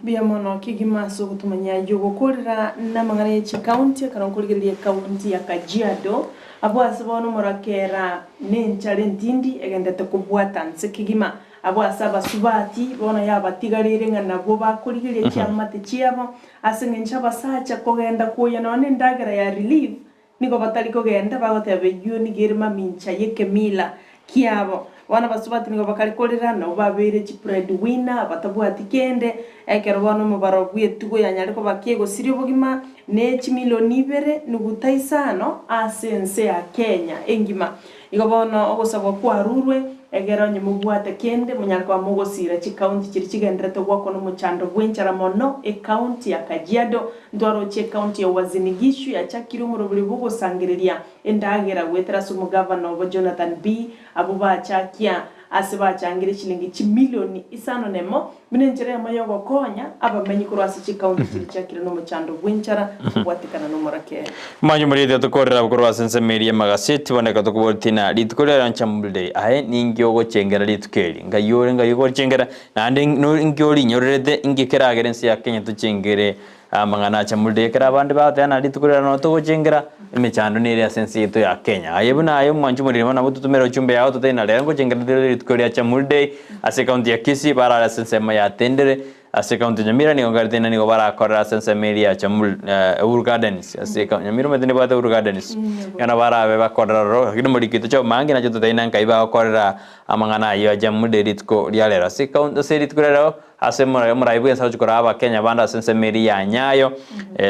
Mbuya mono kegima ase ogotomanya ayio gokorera namang'ana ye chikaunti ekero nkorigereria ekaunti ya Kajiado abwo ase bono omorakera nenchara entindi egendete kobwata nse kegima abwo ase abasubati bono yabatigareire ng'a nabwo bakorigereria chiamate chiabo ase eng'encho abasacha kogenda koyia nonya nendagera ya relief Nigo batari kogenda bagoteba eyio nigo ere mamincha y'ekemila kiabo. Bono abasubati nigo bakare korera, nabo babeire chibread winner batabwati kende. Ekero bono omobaro bw'etugo yanyare koba kegosiria obogima ne chimilioni ibere nuguta isano ase ense ya Kenya engima. Igo bono ogosabwa kwarurwe, egere onye mobwate kende monyare koba mogosiira chikaunti chiria chigenderete goakwa nomochando bw'enchara mono, ekaunti ya Kajiado, ntwaroche ekaunti ya Uasin Gishu yachakire omorobori bw'ogosangereria endagera goetera ase omogavana obo Jonathan Bii, abwo bachakia ase bachangire chilingi chimilioni isano nemo buna enchera eyemo y'ogokonya abamenyi korwa ase chikaunti chiria chiakire nomochando bw'enchara kobwatekana nomorakera. Mwanche moriete tokorera korwa ase ensemo eria y'amagaseti, bono reka tokoborie tina rituko riaye Ramchambulday, aye ninki ogochengera rituko eri? Ngai ore ngai ogochengera, naende inki orinyorerete, inki keragere ense ya Kenya tochengere amang'ana a Chamulday ekero abande bagoteba ng'a rituko riaye nonya togochengera emechando nere ase ense yaito ya Kenya. Aye buna aye omwanchi omoriri bono nabo totomere ochumbe yao totebe ng'a rero ngochengera tore rituko ria Chamulday ase ekaunti ya Kisii barare ase ensemo ya Tendere ase ekaunti ya Nyamira nigo nkarete ng'a nigo barakorere ase ensemo eria ya Chamul Uhuru Gardens ase Nyamira omanyete nebwate Uhuru Gardens ekero barabe bakorera ororo lakini omoriki toche omange nache totebe ng'a nkai bagokorera amang'ana ayio a Jamulday rituko ria rero ase ekaunti ase rituko ria rero Ase omorai bw'ense agochia koraa Abakenya bande ase ensemo eria ya Nyayo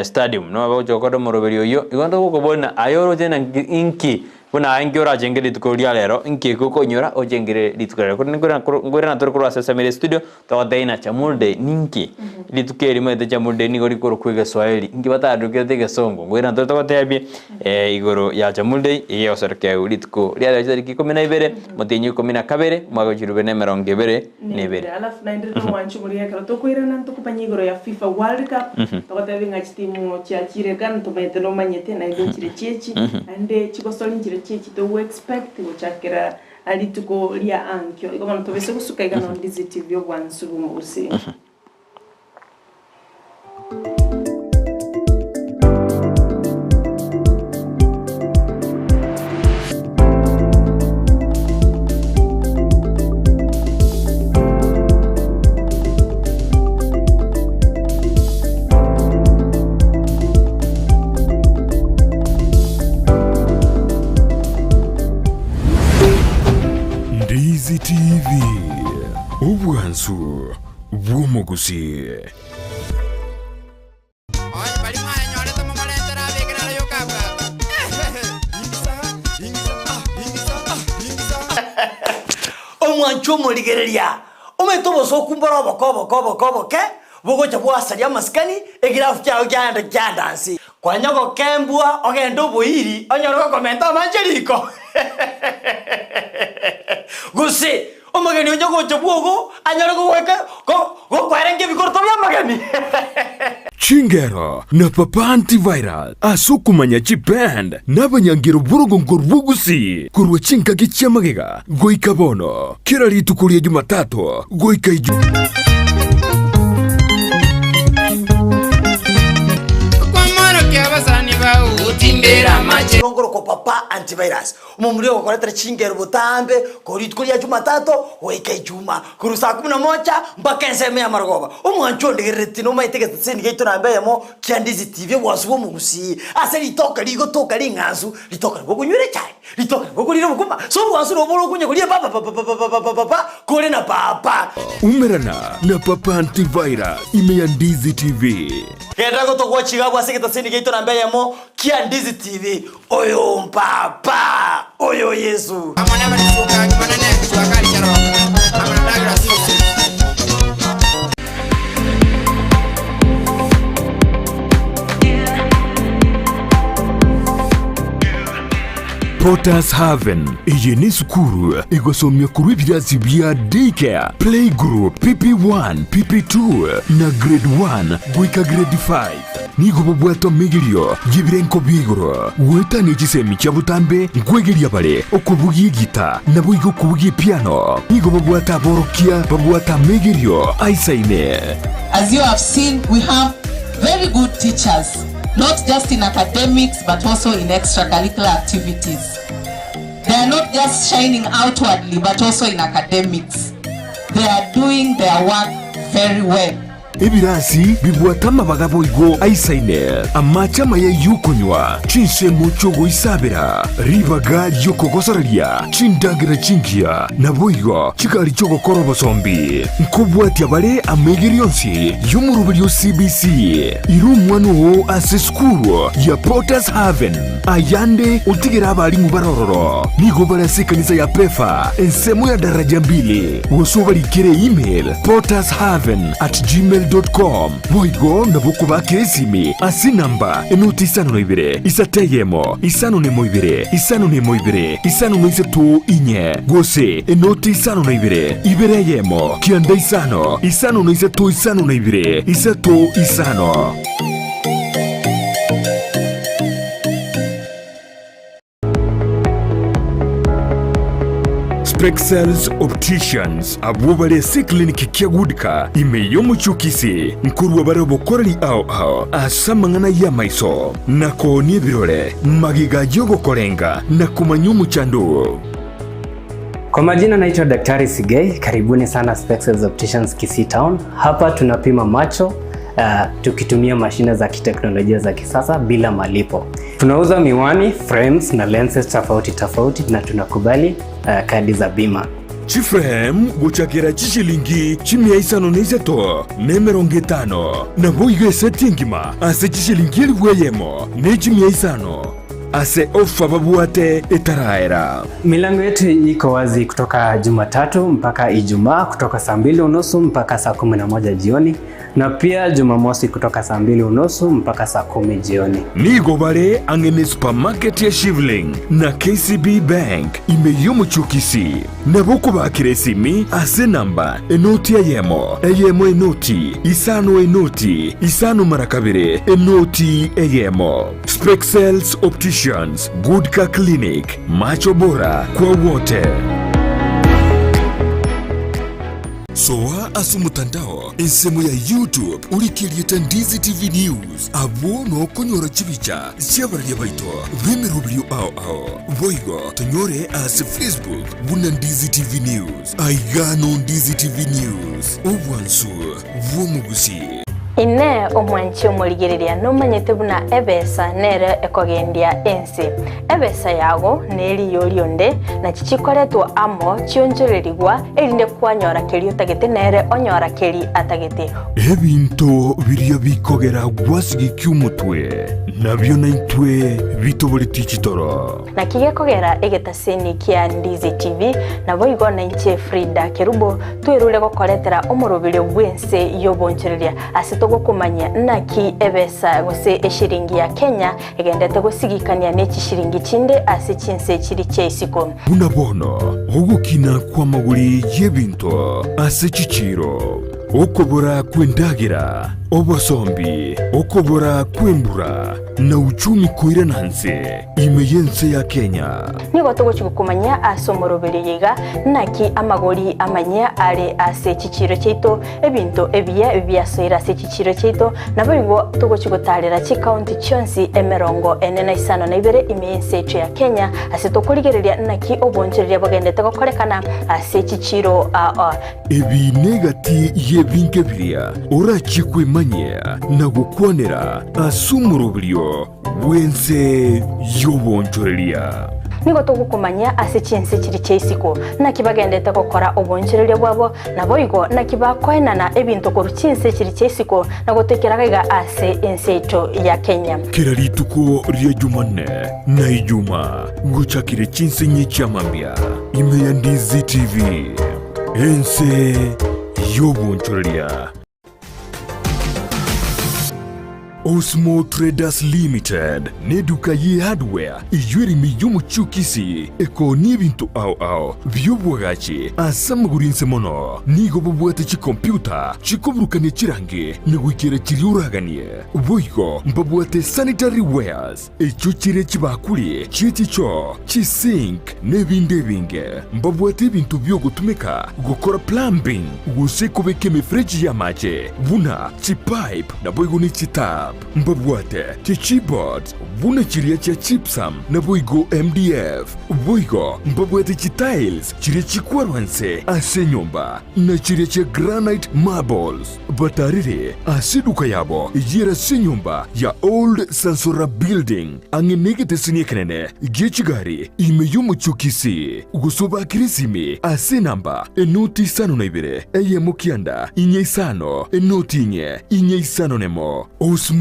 Stadium, nigo bagochia gokora omoroberi oyio. Igo ntogokoboria ng'a aye oroche ng'a inki Buna aye inki orachengere rituko ria rero, inki eke okonyora ochengere rituko ria rero. Korende nkoirana tore korwa ase Esamiri studio, togotebia ng'a Jamhuri Day ninki? Rituko eri omanyete Jamhuri Day nigo rikorokwa egeswahili, inki batarukerete egesongo? Nkoirana tore togotebie igoro ya Jamhuri Day eye egoserekewa rituko ria rero chitariki ikomi na ibere, omotienyi o ikomi na kabere, omwaka o chilifu ibere na emerongo ebere na ebere. Alafu naende rende omwancho omoria ekero tokoirana ntokomanya igoro ya Fifa World Cup, togotebia ng'a chitimu chiachire iga ntomanyete nomanyete naende nchire chiechi, naende chigosori nchire chiechi togo expect gochakera rituko ria ankio. Igo bono tobese gosuka iga no Ndizi TV obwansu bw'omogusii. Ndizi TV, obwansu bw'omogusii. Omwancho omorigereria, omanyete obosoku mbore oboke oboke oboke oboke, bogocha bwasaria amasikani, egirafu kiao kiaenda kiaenda nse. Kwanya gokembwa ogende oboiri onyore gokomenta amanche riko. Gose Omogeni onye gocha bwogo anyare gogoika gokwerengia ebikoroto bi'amageni. Chingero na Papa Antiviral ase okomanya chiband na abanyangero b'orogongo rw'Ogusii korwa chingaki chi'amagega goika bono, kera rituko ria Jumatatu goika Ijumaa. Ngorokwa Papa Antivirus. Omomura ogokoretera chingero botambe korwa rituko ria Jumatatu goika Ijumaa, korwa saa kumi na moja mpaka ensemo y'amarogoba. Omwancho ondigereretie nomaete egeteseni giaito namba eyemo kia Ndizi TV obwansu bw'omogusii ase ritoke rigotoka ring'ansu, ritoke nabo okonywera echae, ritoke nabo okorira obokima, so obwansu nabo bore okonya koria papapapapapapapa kore na papa. Umerana na Papa Antivirus ime ya Ndizi TV. Genda gotogwa chigabwa ase egeteseni giaito namba eyemo kia Ndizi TV. Oyo mpapa, oyo Yesu. Potters Haven eye nesukuru egosomia korwa ebirasi bia Daycare, Playgroup, PP1, PP2 na Grade 1 goika Grade 5. Nigo bobwate omegerio y'ebirenko bia igoro, goetania chisemi chia botambe nkwegeria bare okobugia egita, naboigo okobugia epiano. Nigo babwate aborokia babwate amegerio aisaine. As you have seen, we have very good teachers, not just in academics but also in extracurricular activities. They are not just shining outwardly but also in academics. They are doing their work very well. Ebirasi bibwate amabaga boigo aisaine, amache amaya y'okonywa, chinsemo chi'ogoisabera, ribaga ri'okogosoreria, chindagera chingiya, naboigo chigari chi'ogokora obosombi. Nkobwatia bare amaigerio onsi y'omoroberio o CBC. Ira omwana oo ase esukuru ya Potter's Haven. Ayande otigere abalimu bare ororo. Nigo bare ase ekanisa ya Pefa, ensemo ya daraja mbili, gose obarikere email pottershaven at gmail dot com. Boigo nabo okobakera esimi ase enamba enoti isano na ibere, isato eyemo, isano na emo ibere, isano na emo ibere, isano na isato inye, gose enoti isano na ibere, ibere eyemo, kianda isano, isano na isato isano na ibere, isato isano. Spexels Opticians abwo bare ase eclinic kia Goodka ime y'omochie o Kisii nkorwa bare obokoreri ao ao ase amang'ana y'amaiso na koonia ebirore magega y'ogokorenga na komanya omochando oo. Kwa majina naitwa Daktari Sigei, karibuni sana Spexels Opticians Kisii Town. Hapa tunapima macho tukitumia mashine za kiteknolojia za kisasa bila malipo. Tunauza miwani, frames na lenses tofauti tofauti na tunakubali kadi za bima. Chiframe gochakera chishilingi chimia isano na isato na emerongo etano, naboigo eseti engima ase chishilingi elifu eyemo ne chimia isano. ase ofa babwate etaraera. Milango yetu iko wazi kutoka Jumatatu mpaka Ijumaa kutoka saa mbili unusu mpaka saa 11 jioni na pia Jumamosi kutoka saa mbili unusu mpaka saa 10 jioni. Nigo bare ang'e ne supermarket ya Shivling na KCB Bank ime y'omochie o Kisii. Nabo okobakera esimi ase enamba enoti eyemo, eyemo enoti, isano enoti, isano mara kabere, enoti eyemo. Spexels Opticians, Good Car Clinic, Macho Bora kwa wote. Soa ase omotandao ensemo ya YouTube orike erieta Ndizi TV News, abwo nokonyora chibicha chi'abararia baito b'emeroberio ao ao. Boigo tonyore ase Facebook buna Ndizi TV News. Aiga no Ndizi TV News, obwansu bw'omogusii. Inee! Omwanchi omorigereria nomanyete buna ebesa nere ekogendia ense? Ebesa yago neriyo rionde, nachi chikoretwa amo chionchorerigwa, erinde kwanyora keria otagete nere onyora keria atagete. Ebinto biria bikogera gwasigikia omotwe, nabio naintwe bitoboretie chitoro. Naki gekogera egetaseni kia Ndizi TV, naboigo nainche Frida Kerubo, twerure gokoretera omoroberio bw'ense y'obonchoreria ase togokomanyia naki ebesa gose eshiringi ya Kenya egendete gosigikania ne chishiringi chinde ase chinse chiri chia isiko. Buna bono ogokina kw'amagori y'ebinto ase chichiiro, okobora kw'endagera, obosombi, okobora kw'embura, na uchumi koirana nse ime y'ense ya Kenya. Nigo togochia gokomanyia ase omoroberio oyo iga naki amagori amanyia are ase chichiiro chiaito, ebinto ebiya biasoire ase chichiiro chiaito, naboigo togochia gotaarera chikaunti chionsi 45 ime y'ense yaito ya Kenya ase tokorigereria naki obonchoreria bogendete gokorekana ase chichiiro aa. Ebi negati y'ebinto biria orachie kwemanyia na gokwanera ase omoroberio bw'ense y'obonchoreria. Nigo togokomanyia ase chinse chiria chia isiko, naki bagendete gokora obonchoreria bwabo, naboigo naki bakoenana ebinto korwa chinse chiria chia isiko na gotoikera gaiga ase ense yaito ya Kenya. Kera rituko ria Jumanne na Ijumaa gochakire chinse inye chia mambia ime ya Ndizi TV, ense y'obonchoreria. Osmo Traders Limited neduka ye hardware eyio ere ime y'omochie o Kisii ekoonia ebinto ao ao bi'obwagachi ase amagoro inse mono. Nigo bobwate chikompyuta chikoburukania chirangi na goikera chiria oraganie. Boigo mbabwate sanitary wares, Echio chire chibakuri chie chichoo, chisink, na ebinde ebinge. Mbabwate ebinto bi'ogotumeka gokora plumbing gose kobeka emefereji y'amache buna chipipe naboigo ne chitap. Mbabwate chichipboards buna chiria chia gypsum naboigo MDF. Boigo mbabwate chitiles chiria chikwarwa nse ase enyomba na chiria chia granite marbles. Batarire ase eduka yabo eyere ase enyomba ya Old Sansora Building ang'e negeteseni ekenene gie chigari ime y'omochie o Kisii, gose obakere esimi ase enamba enoti 52 1 9 5 enoti 4 4 5 1.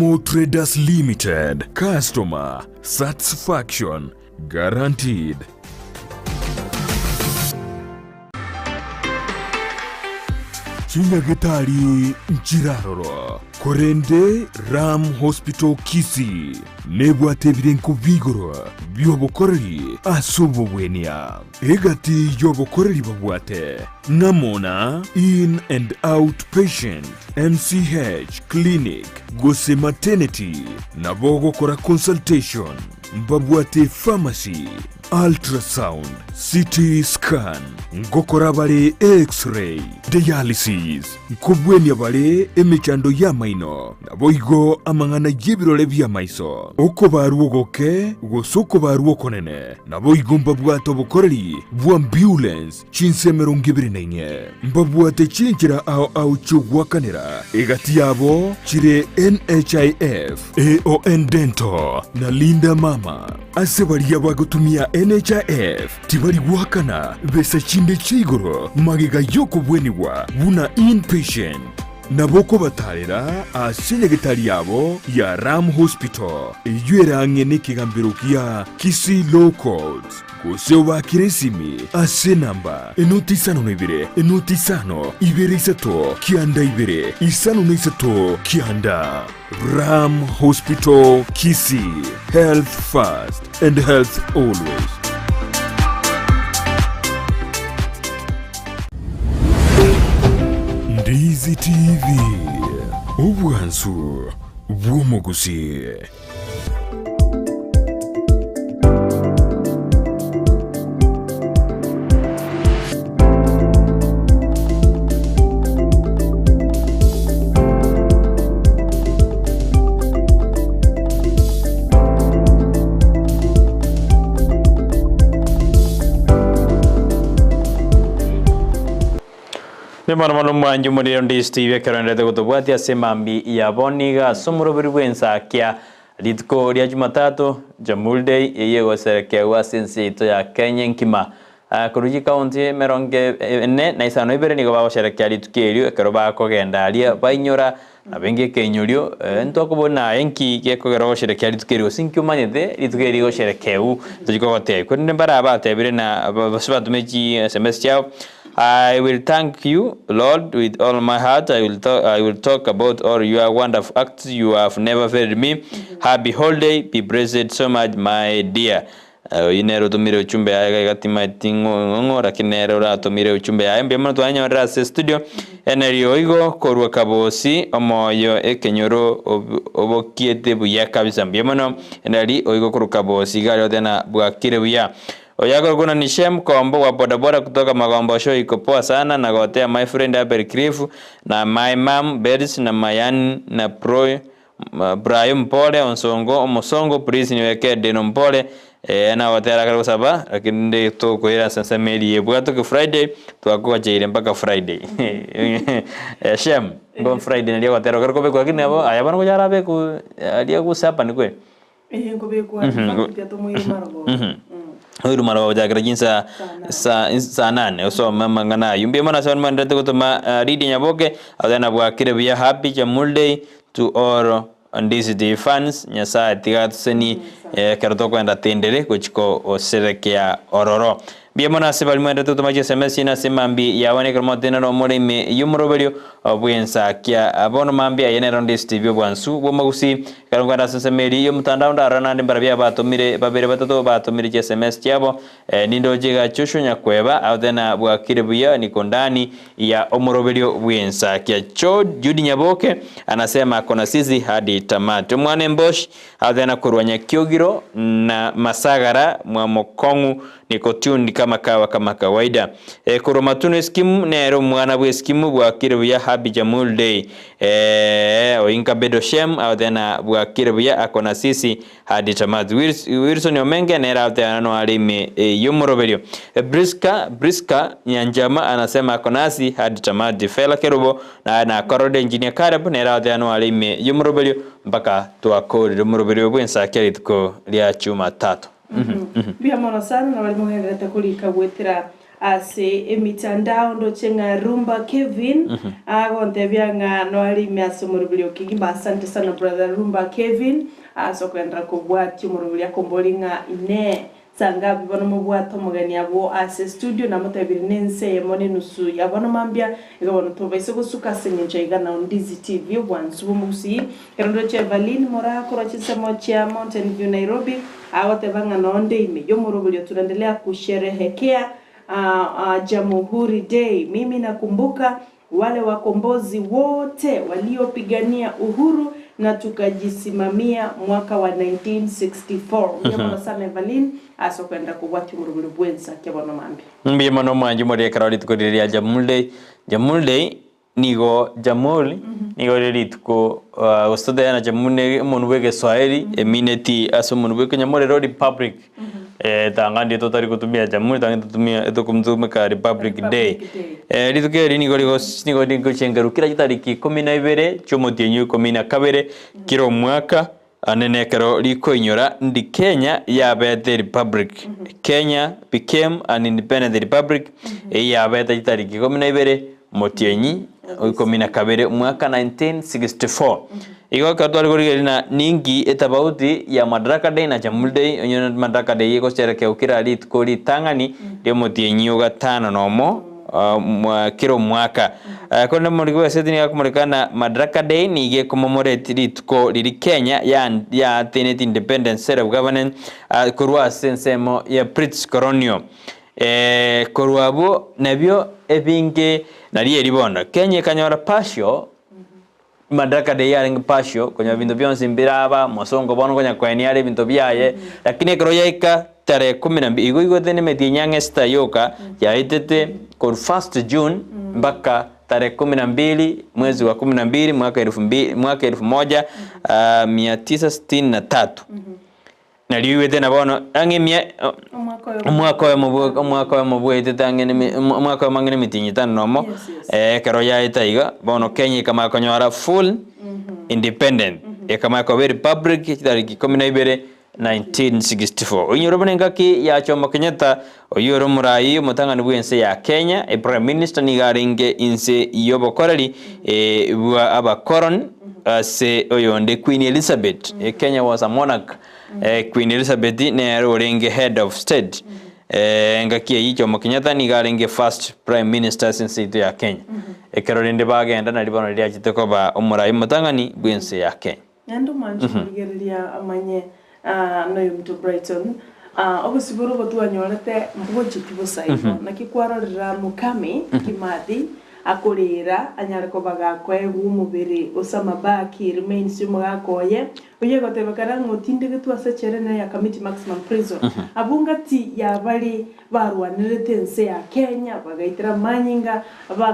Osmo Traders Limited, Customer Satisfaction Guaranteed. Chinyagetari nchiraroro, korende Ram Hospital Kisii nebwate ebirengo bi'igoro bi'obokoreri ase obobwenia. Egati y'obokoreri babwate ng'amo na In and Out Patient, MCH Clinic gose Maternity, nabo ogokora consultation, mbabwate pharmacy, Ultrasound, CT scan, ngokora bare X-ray, dialysis, nkobwenia bare emechando y'amaino, naboigo amang'ana y'ebirore bi'amaiso, okobarwa ogoke gose okobarwa okonene, naboigo mbabwate obokoreri bw'ambulance chinse 24. Mbabwate chinchera ao ao chi'ogoakanera, egati yabo chire NHIF, AON Dental, na Linda Mama. Ase baria bagotumia NHIF tibari goakana besa chinde chia igoro magega y'okobwenigwa buna inpatient. Nabo okobatarera ase enyagetari yabo ya Ram Hospital, eyio ere ang'e nekegambero gia Kisii Law Courts, gose obaakere esimi ase enamba enoti isano na ibere, enoti isano, ibere isato, kianda ibere, isano na isato, kianda. Ram Hospital Kisii, health first and health always. Ndizi TV, obwansu bw'omogusii. Mono mono mwanche omorero ndi Steve ekero endete gotobwatia ase emambi ya bono iga ase omoroberi bw'ensakia Rituko ria Jumatatu, Jamhuri Day, eyio egoserekewa ase ense yaito ya Kenya enkima. Korwa chikaunti emerongo ene na isano ibere nigo bagosherekea rituko erio ekero bakogenda aria bainyora nabo ekeinyorio. Ntokobuna aye nki gekogera ogosherekea rituko eri gose nki omanyete rituko eri rigosherekeu tochi kogotebia. Korende mbare batebire na gose batome chi sms chiabo. I will thank you, Lord, with all my heart. I will, talk, I will talk about all your wonderful acts. You have never failed me. Happy holiday. Be blessed so much, my dear. Oyi nere otomire uchumbe yaye iga timaeti ng'o lakini nere oratomire uchumbe yaye mbuya mono twanyorera ase studio Henry oigo korwa kabosi omoyo ekenyoro obokiete buya kabisa mbuya mono Henry oigo korwa kabosi iga aria otena bwakire buya Oyakore kuna ni Shem Kombo wa bodaboda kutoka Magombo show iko poa sana na gotea my friend Abel Cliff na my mum Beris na Mayan na Pro Brayo Mpole Onsongo Omosongo please niweke Deno Mpole eh na gotera kare gosaba lakini ndi tokoira ase ensemo eria ebwatoke Friday twakogacheire mpaka Friday eh Shem ngo Friday naria ogotera okare kobekwa lakini nabo aya bono gocha arabekwe aria gosapa nikwe. Eye nkobekwa mm tomoire marogoba. Oiru marogoba gochakera chinsa saa saa nane osome amang'ana aywo. Mbuya mono ase abanto mwenderete gotoma Lydia Nyaboke agoteba bwakire buya happy Jamhuri Day to all Ndisi fans Nyasaye tiga atusenie ekero tokoenda tendere gochia koserekea ororo. Mbuya mono ase baria mwenderete gotoma chiSMS chiaino ase mambia ya bono ekero motenena omore ime y'omoroberio bw'ensakia. Bono mambia aye nero Ndisi TV obwansu bw'omogusii. Ekero nkoenda ase ensemo eria y'omotandao ndarore naende mbarabwo abatomire babere batato batomire chiSMS chiabo. Nindoche iga Joshua Nyakweba agoteba bwakire buya niko ndani ya omoroberio bw'ensakia. Jude Nyaboke anasema ako na sisi hadi tamati. Omwana Emboshi agoteba korwa Nyakiogiro na Masagara mwa Mokong'u niko tuned kama kawa kama kawaida. Korwa Matuno Eskimu nere omwana bw'eskimu bwakire buya happy Jamhuri Day. Oinka Bedo Shem agoteba bwakire buya ako na sisi hadi tamati. Wilson Omenge nere agoteba no are ime y'omoroberio. Briska Briska Nyanjama anasema ako nasi hadi tamati. Fela Kerubo na na Korode Engineer Caleb nere agoteba no are ime y'omoroberio mpaka twakorire omoroberio bw'ensake rituko ria Jumatatu. Mbuya mono sana na baria mogendererete korika goetera ase emitandao ndoche ng'a Rumba Kevin agontebia ng'a noare ime ase omoroberi o kegima asante sana brother Rumba Kevin ase okoenderera kobwatia omoroberi akombori ng'a inee saa ngapi bono mobwate omogeni abwo ase studio namotebirie nense eyemo na enusu ya bono mambia igo bono tobaise gosuka ase eng'encho iga nao Ndizi TV obwansu bw'omogusii Ekero ndoche Evelyn Moraa korwa chinsemo chia Mountain View Nairobi agoteba ng'a nonde ime y'omoroberio tunaendelea kusherehekea Jamuhuri Day. Mimi nakumbuka wale wakombozi wote waliopigania uhuru na tukajisimamia mwaka wa 1964. Mbuya mono sana Evelyn ase okoenderera kobwatia omoroberio bwensa kia bono mambia. Mbuya mono omwanchi more ekero rituko riria ria Jamhuri Day. Jamhuri Day Nigo Jamhuri nigo rire rituko gose totebe na Jamhuri ne omonwe bwa egeswahili emineti ase omonwe bwa ekenyamorero republic. Tanga ndie totari gotumia Jamhuri tanga totumia etokotumeka Republic Day. Rituko eri nigo rigos nigo rigochengerwa kera chitariki ikomi na ibere chia omotienyi o ikomi na kabere kera omwaka ande nekero rikoinyora ndi Kenya yabete republic. Kenya became an independent republic eyio yabete chitariki ikomi na ibere omotienyi. 12 omwaka 1964. Igo ekero tware korigereria na ninki etabauti ya Madaraka Day na Jamhuri Day, onye Madaraka Day egosherekewa kera rituko ritang'ani riomotienyi o gatano na omo kera omwaka. Korende omoriki bw'eseti nigo akomoreka na Madaraka Day nigo ekomomoreti rituko riria Kenya yaateneti independence self governance korwa ase ensemo ya British colonial. Korwa abwo nabio ebinge nario eri bono Kenya ekanyora partial Madaraka Day yarenge partial konyora binto bionsi mbiraba omosongo bono konya koenia are ebinto biaye lakini ekero yaika tarehe kumi na mbili igo igwete na emetienyi ang'e sita yoka yaetete korwa first June mpaka tarehe kumi na mbili mwezi wa kumi na mbili mwaka elfu mbili mwaka elfu moja mia tisa sitini na tatu. Nario oigwete na bono ang'e emia omwaka oyomo bwe omwaka oyomo bwaetete ang'e na eme omwaka oyomo ang'e na emetienyi etano na omo, ekero yaeta iga, bono Kenya ekamanya konyora full independent, ekamanya koba erepublic chitariki ikomi na ibere 1964. Oinyore buna engaki ya Jomo Kenyatta, oyio ore omorai omotang'ani bw'ense ya Kenya, eprime minister nigo arenge inse y'obokoreri bwa abakoroni ase oyonde Queen Elizabeth, Kenya was a monarch. Queen Elizabeth nere orenge head of state engaki eyio Jomo Kenyatta nigo arenge first prime minister ase ense yaito ya Kenya. Ekero rende bagenda nari bono riria achete koba omorai omotang'ani bw'ense ya Kenya. Naende omwanche korigereria amanye noyominto Brighton, obosibore obo twanyorete mbogocheti bosa igo. Naki kwarorera Mukami Kimathi akorera anyare koba gakoegwa omobere gose amabaki, remains y'omogaka oye, Oyio egotebekana ng'a otindegetwe ase echela enene ya Kamiti Maximum Prison. Abwo ngati ya baria barwanerete ense ya Kenya, bagaitera amanyinga,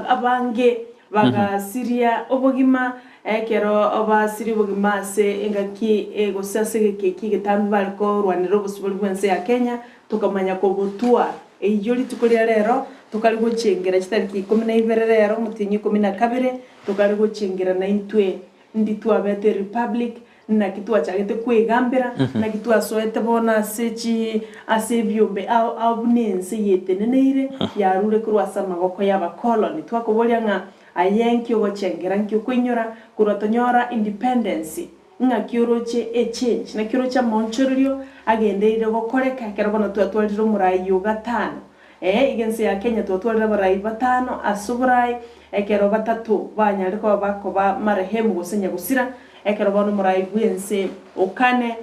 abange bagasiria obogima, ekero basiria obogima ase engaki gose ase egeka eki egetambe bare korwanera obosibori bw'ense ya Kenya, tokamanya kobotwa. Eyio rituko ria rero tokari gochengera chitariki ikomi na ibere rero omotienyi ikomi na kabere, tokari gochengera naintwe Ndi twabete republic, naki twachagete kwegambera, naki twasoete bono ase chi ase ebiombe ao ao buna ense yeteneneire, yarure korwa ase amagoko y'abakoloni. Twakoboria ng'a aye nki ogochengera, nki okoinyora korwa tonyora independence, ng'aki oroche echange, naki oroche amaonchorerio agenderire gokoreka ekero bono twatwarire omorai o gatano. Ee, iga ense ya Kenya twatwarire abarai batano ase oborai, ekero batato banyarire koba bakoba marehemu gose nyagusira, ekero bono omorai bw'ense o kane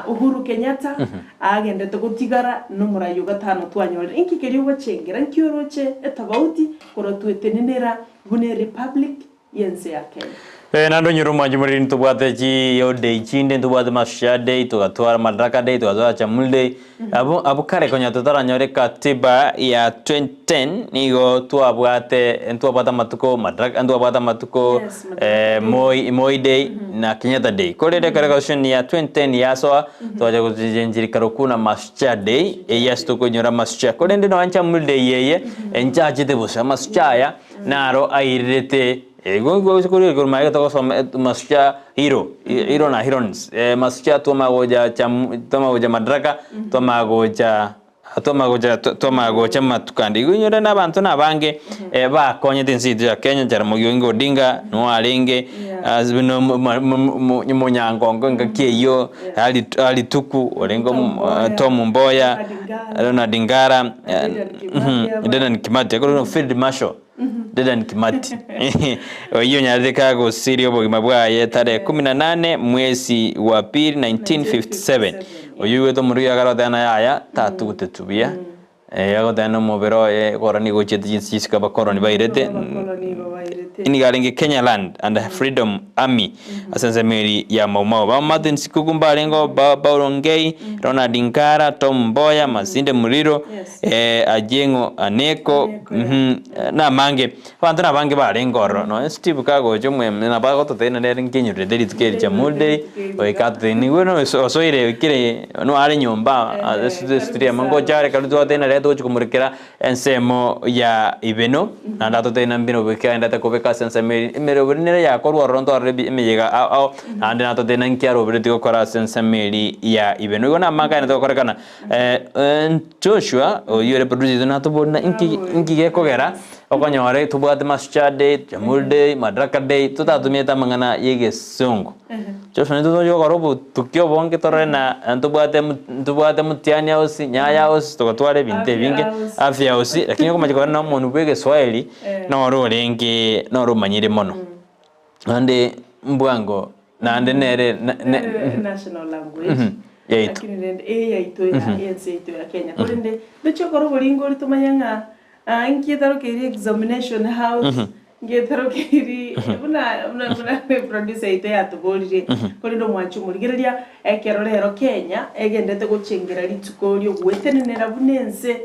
Uhuru Kenyatta agendete gotigara nomorai o gatano twanyorire. Inki keria ogochengera? Nki oroche etobauti korwa twetenenera buna erepublic y'ense ya Kenya. Ee, naende onyore omwanchi moriri ntobwate chiyo day chinde, ntobwate Mashujaa day, togatwara Madaraka day, togatwara Jamhuri day. Abwo abwo kare konya totaranyora ekatiba ya 2010 nigo twabwate ntwabwate amatuko Madaraka ntwabwate amatuko Yes, Madaraka Day. Moi Moi day na Kenyatta day. Korende ekero constitution ya 2010 yasoa, twacha gochenchia rikaroku na Mashujaa day, eyio ase tokonyora Mashujaa. Korende nonya Jamhuri day eye, enchachete bosa, Mashujaa aya Naro airerete korwa magega togosoma masucha hero, hero na herons, masucha twamanya gocha cham twamanya gocha madaraka, twamanya gocha twamanya gocha twamanya gocha amatuko ande. Igo onyore na abanto na abange bakonyete ense yaito ya Kenya, Jaramogi Oginga Odinga nigo arenge ase buna omonyangongo engaki eyio, Harry Harry Thuku orenge Tom Mboya, Ronald Ngara, Dedan Kimathi, ekero Field Marshal Dedan Kimathi oyio onyarete kagosiria obogima bwaye tarehe kumi na nane mwezi wa pili 1957 oyio oigwete omorugi akaroteba ng'a yaya tatugutetwe buya. Agoteba na omobere oye ekero nigo ochiete chinse chisiko abakoroni bairete, nigo arenge Kenya Land and Freedom Army ase ensemo eria ya Mau Mau. Ba Martin Sikuku mbarenge oo, ba Paulo Ngei, Ronald Ngara, Tom Mboya, Masinde Muliro, Ajieng'o Aneko, na amange. Abanto nabange barenge ororo, nonya Steve kagocha omweme nabo agototebia naende ere nkenyorerete rituko eri Jamhuri Day, goika atotebie nigo osoire oikire noare nyomba ase esitiri emo ngocha are kare twatebia naria togochia komorekera ensemo ya ibeno, naende atotebie na mbino boike aendete kobeka ase ensemo eria, emeroberi nere yakorwa ororo ntwarore ebi emeyega ao ao, naende natotebie na nki aroberetie gokora ase ensemo eria ya ibeno. Igo namang'ana aye togokorekana Joshua oyio ore producer oito natobori na inki inki gekogera. Okonyora tobwate Mashujaa Day, Jamhuri Day, Madaraka Day, totatumiete amang'ana ya egesongo. Joshua intwe togochia gokora obotuki obonge torore na ntobwate ntobwate Mutiani House, Nyayo House, togatwara ebinto ebinge, Afya House, lakini okomacha korora na omonwe bwa egeswahili, noro orenge noro omanyire mono. Naende mbwango naende nere na ne Nere national language Mhm, yaito. lakini rende eh yaito ya ense yaito ya Kenya korende ntochie gokora oboringori tomanye ng'a ah inki etarokeiri examination house inki etarokeiri buna buna buna producer yaito yatoborire korende omwanche omorigereria ekero rero Kenya egenderete gochengera rituko riogoetenenera buna ense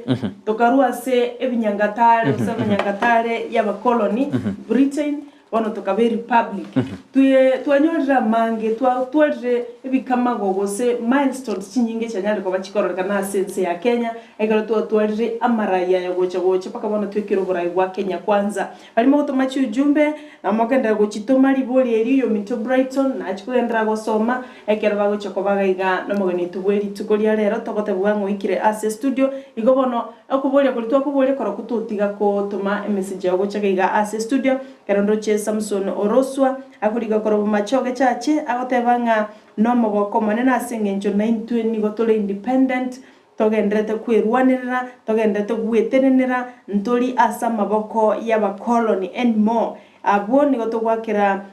tokarwa ase ebinyangatare gose abanyangatare y'abakoloni Britain Bono tokaba erepublic. Twe twanyorire amange, twatwarire ebikamago gose milestones chinyinge chianyarire koba chikororekana ase ense ya Kenya, ekero twatwarire amarai aya gocha gocha mpaka bono twekire oborai bwa Kenya Kwanza. Baria mogotoma chiujumbe, na mogenderera gochitoma ribori eri oyominto Brighton nachie kogenderera gosoma, ekero bagochia koba iga iga nomogeni oito bwe rituko ria rero togotebwa ng'a oikire ase estudio, igo bono Okoboria koria twakoboria korokwo totiga gotoma emessage yao gocha iga ase estudio, ekero ndoche Samson Oroswa akoriga korwa Bomachoge Church agoteba ng'a nomogoko omonene ase eng'encho naintwe nigo tore independent, togendererete kwerwanerera, togendererete gwetenenera, ntori ase amaboko y'abakoloni anymore. Abwo nigo togoakera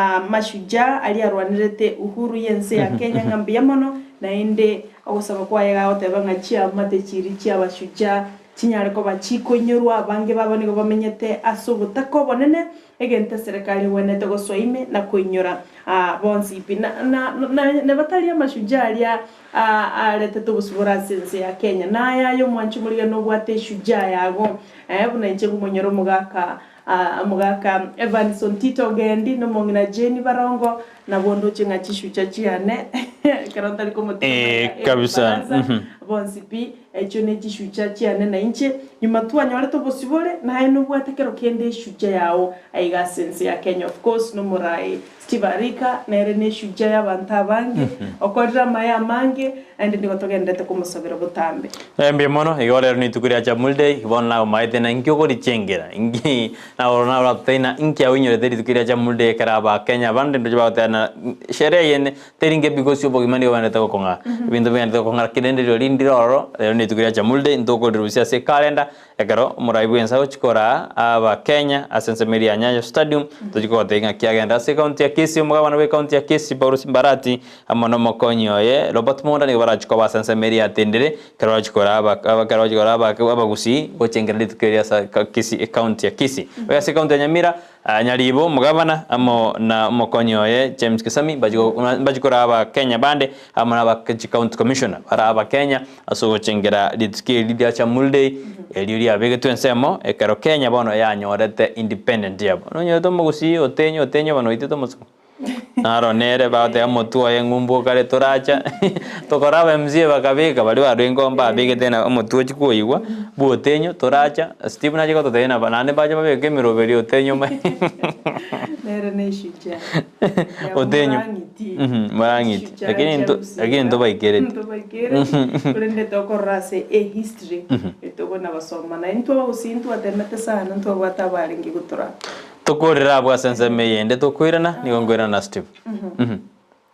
abamashujaa aria arwanerete uhuru y'ense ya Kenya ng'a mbuya mono, naende ogosaba kwaye gagoteba ng'a chiamate chiria chi'abashujaa chinyare koba chikoinyorwa. Abange babo nigo bamenyete ase obotaka obonene, egento eserekari egwenerete gosoa ime na koinyora bonsi pi. Na na batari amashujaa aria aretete obosibore ase ense ya Kenya. Naye aye omwanchi omorigani nobwate eshujaa yago, buna inche ngomonyora omogaka Omogaka Evans Ontito Ogendi na omong'ina Jane Barongo nabwo ndoche ng'a chishucha chiane ekero ntari komotiga Eh, mpaka kabisa. ebarasa Mhm. bonsi pi echio ne chishucha chiane na inche nyuma twanyorete obosibore naye nobwate kero kende eshucha yao aiga ase ense ya Kenya of course nomorai Steve Arika nere ne eshucha y'abanto abange okorire amaye amange naende nigo togenderete komosabera botambe. Mbuya mono, igo rero nituko ria Jamhuri Day, bono nagomaete na inki okorichengera, inki naoratotebi na inki aoinyorete rituko ria Jamhuri Day ekero abakenya bande ndoche bagoteba na sherehe eyende teri inke because obogima nigo bogenderete gokong'aa, ebinto bigenderete gokong'aa lakini rende rirorio rinde ororo, rero nituko ria Jamhuri Day ntokorirusia ase ekalenda. Ekero omorai bw'ense agochia koraa Abakenya ase ensemo eria ya Nyayo Stadium, tochia kogotebia ng'a kiagenda ase ekaunti ya Kisii, omogabana bw'ekaunti ya Kisii Paulus Mbarati amo nomokonyi oye Robert Monda nigo barachie koba ase ensemo eria ya Tendere ekero barachie koraa aba ekero barachie koraa aba abagusii gochengera rituko erio ase Kisii ekaunti ya Kisii. Ase ekaunti ya Nyamira, Nyaribo omogabana amo na omokonyi oye James Kisami mbachie koraa Abakenya bande amo na aba County Commissioner bare Abakenya ase ogochengera rituko eri ria Jamhuri Day erio riabegetwe ensemo ekero Kenya bono yanyorete independent yabo. Nonyorete omogusii otenyo otenyo bono oitete omosongo. Naro nere bagoteba omotwe oye ng'umbu okare toracha tokore aba MCA bakabeka baria barenge oo mbabegete na omotwe ochia koigwa bwa otenyo toracha Steve nache gototebia naba naende mbache babeke emeroberi otenyo omanye Nere ne eshujaa ya Otenyo. Murang'iti. Mhm, Murang'iti. Eshujaa Lakini chia nto- Gusii lakini iga. ntobaikereti. Ntobaikereti. Korende tokorora ase ehistory, etobona basoma. Naende intwe abagusii ntwatemete sana, ntwabwate abarenge gotora. Tokorera abwo ase ensemo eyende tokoirana, nigo nkoirana na Steve. Mhm.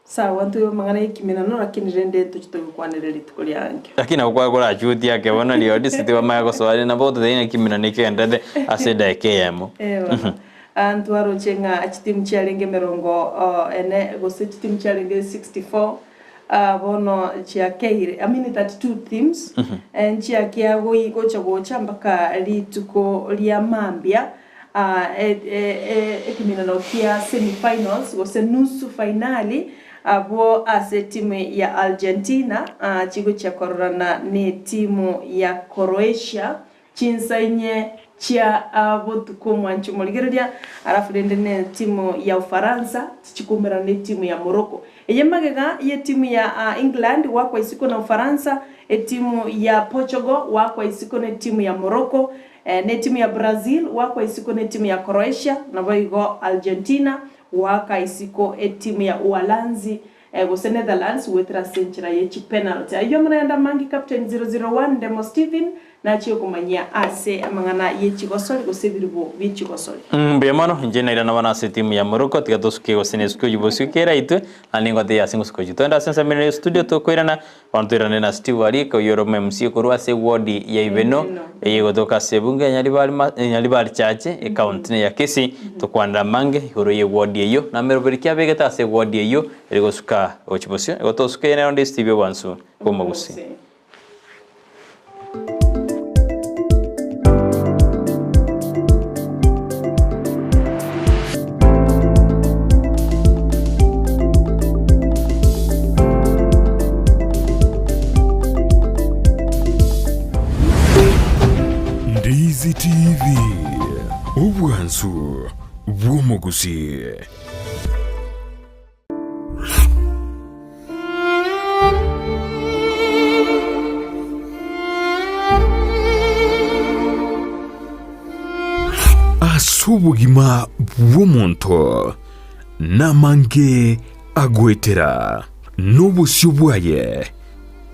Sawa ntoigwe amang'ana y'ekiminano lakini rende ntoche togekwanere rituko riange. Lakini nabo kwakorachutia ake bono rirorio ase tibamanya gosoa rende nabo ogototebia ng'a ekiminano ekegenderete ase edaika eyemo. Eh bono. Ah ntwaroche ng'a chitimu chiarenge emerongo ene gose chitimu chiarenge 64 ah bono chiakeire I mean 32 teams nchiakia goi gocha gocha mpaka rituko ria mambia Ekeminano kia semi-finals gose nusu fainali abwo ase etimu ya Argentina chigochia kororana netimu ya Croatia chinsa inye chia botuko omwancho omorigereria alafu rende netimu ya Ufaransa tichikoumerana netimu ya Morocco. Eye magega yetimu ya England goakwa isiko na Ufaransa, etimu ya Portugal goakwa isiko netimu ya Morocco Netimu ya Brazil goakwa isiko netimu ya Croatia, naboigo Argentina goaka isiko etimu ya Uhalanzi. Gose Netherlands goetera ase enchera ye chipenalty. Ayio amang'ana amange Captain 001 Ndemo Stephen nachie komanyia ase amang'ana ye chigosori gose ebiribo bie chigosori. Mbuya mono, inche nairana bono ase etimu ya Morocco, tiga tosuke gose nesuke oyio bosio kera aitwe, naende ningotebie ase ngosuka oyio. Toende ase ensemo ere ya studio tokoirana, Bono toirane na Steve Arika oyio ore omo-MC korwa ase eward ya Ibeno eye egotoka ase ebunge ya Nyaribari ma Nyaribari Chache ecounty ne ya Kisii tokwanera amange igoro ye eward eyio na ameroberi ki abegete ase eward eyio ere gosuka gochia bosio igo tosuke nero ndi Steve Obwansu bw'omogusii. Ndizi TV, obwansu bw'omogusii. Ase obogima bw'omonto namange agoetera, na obosio bwaye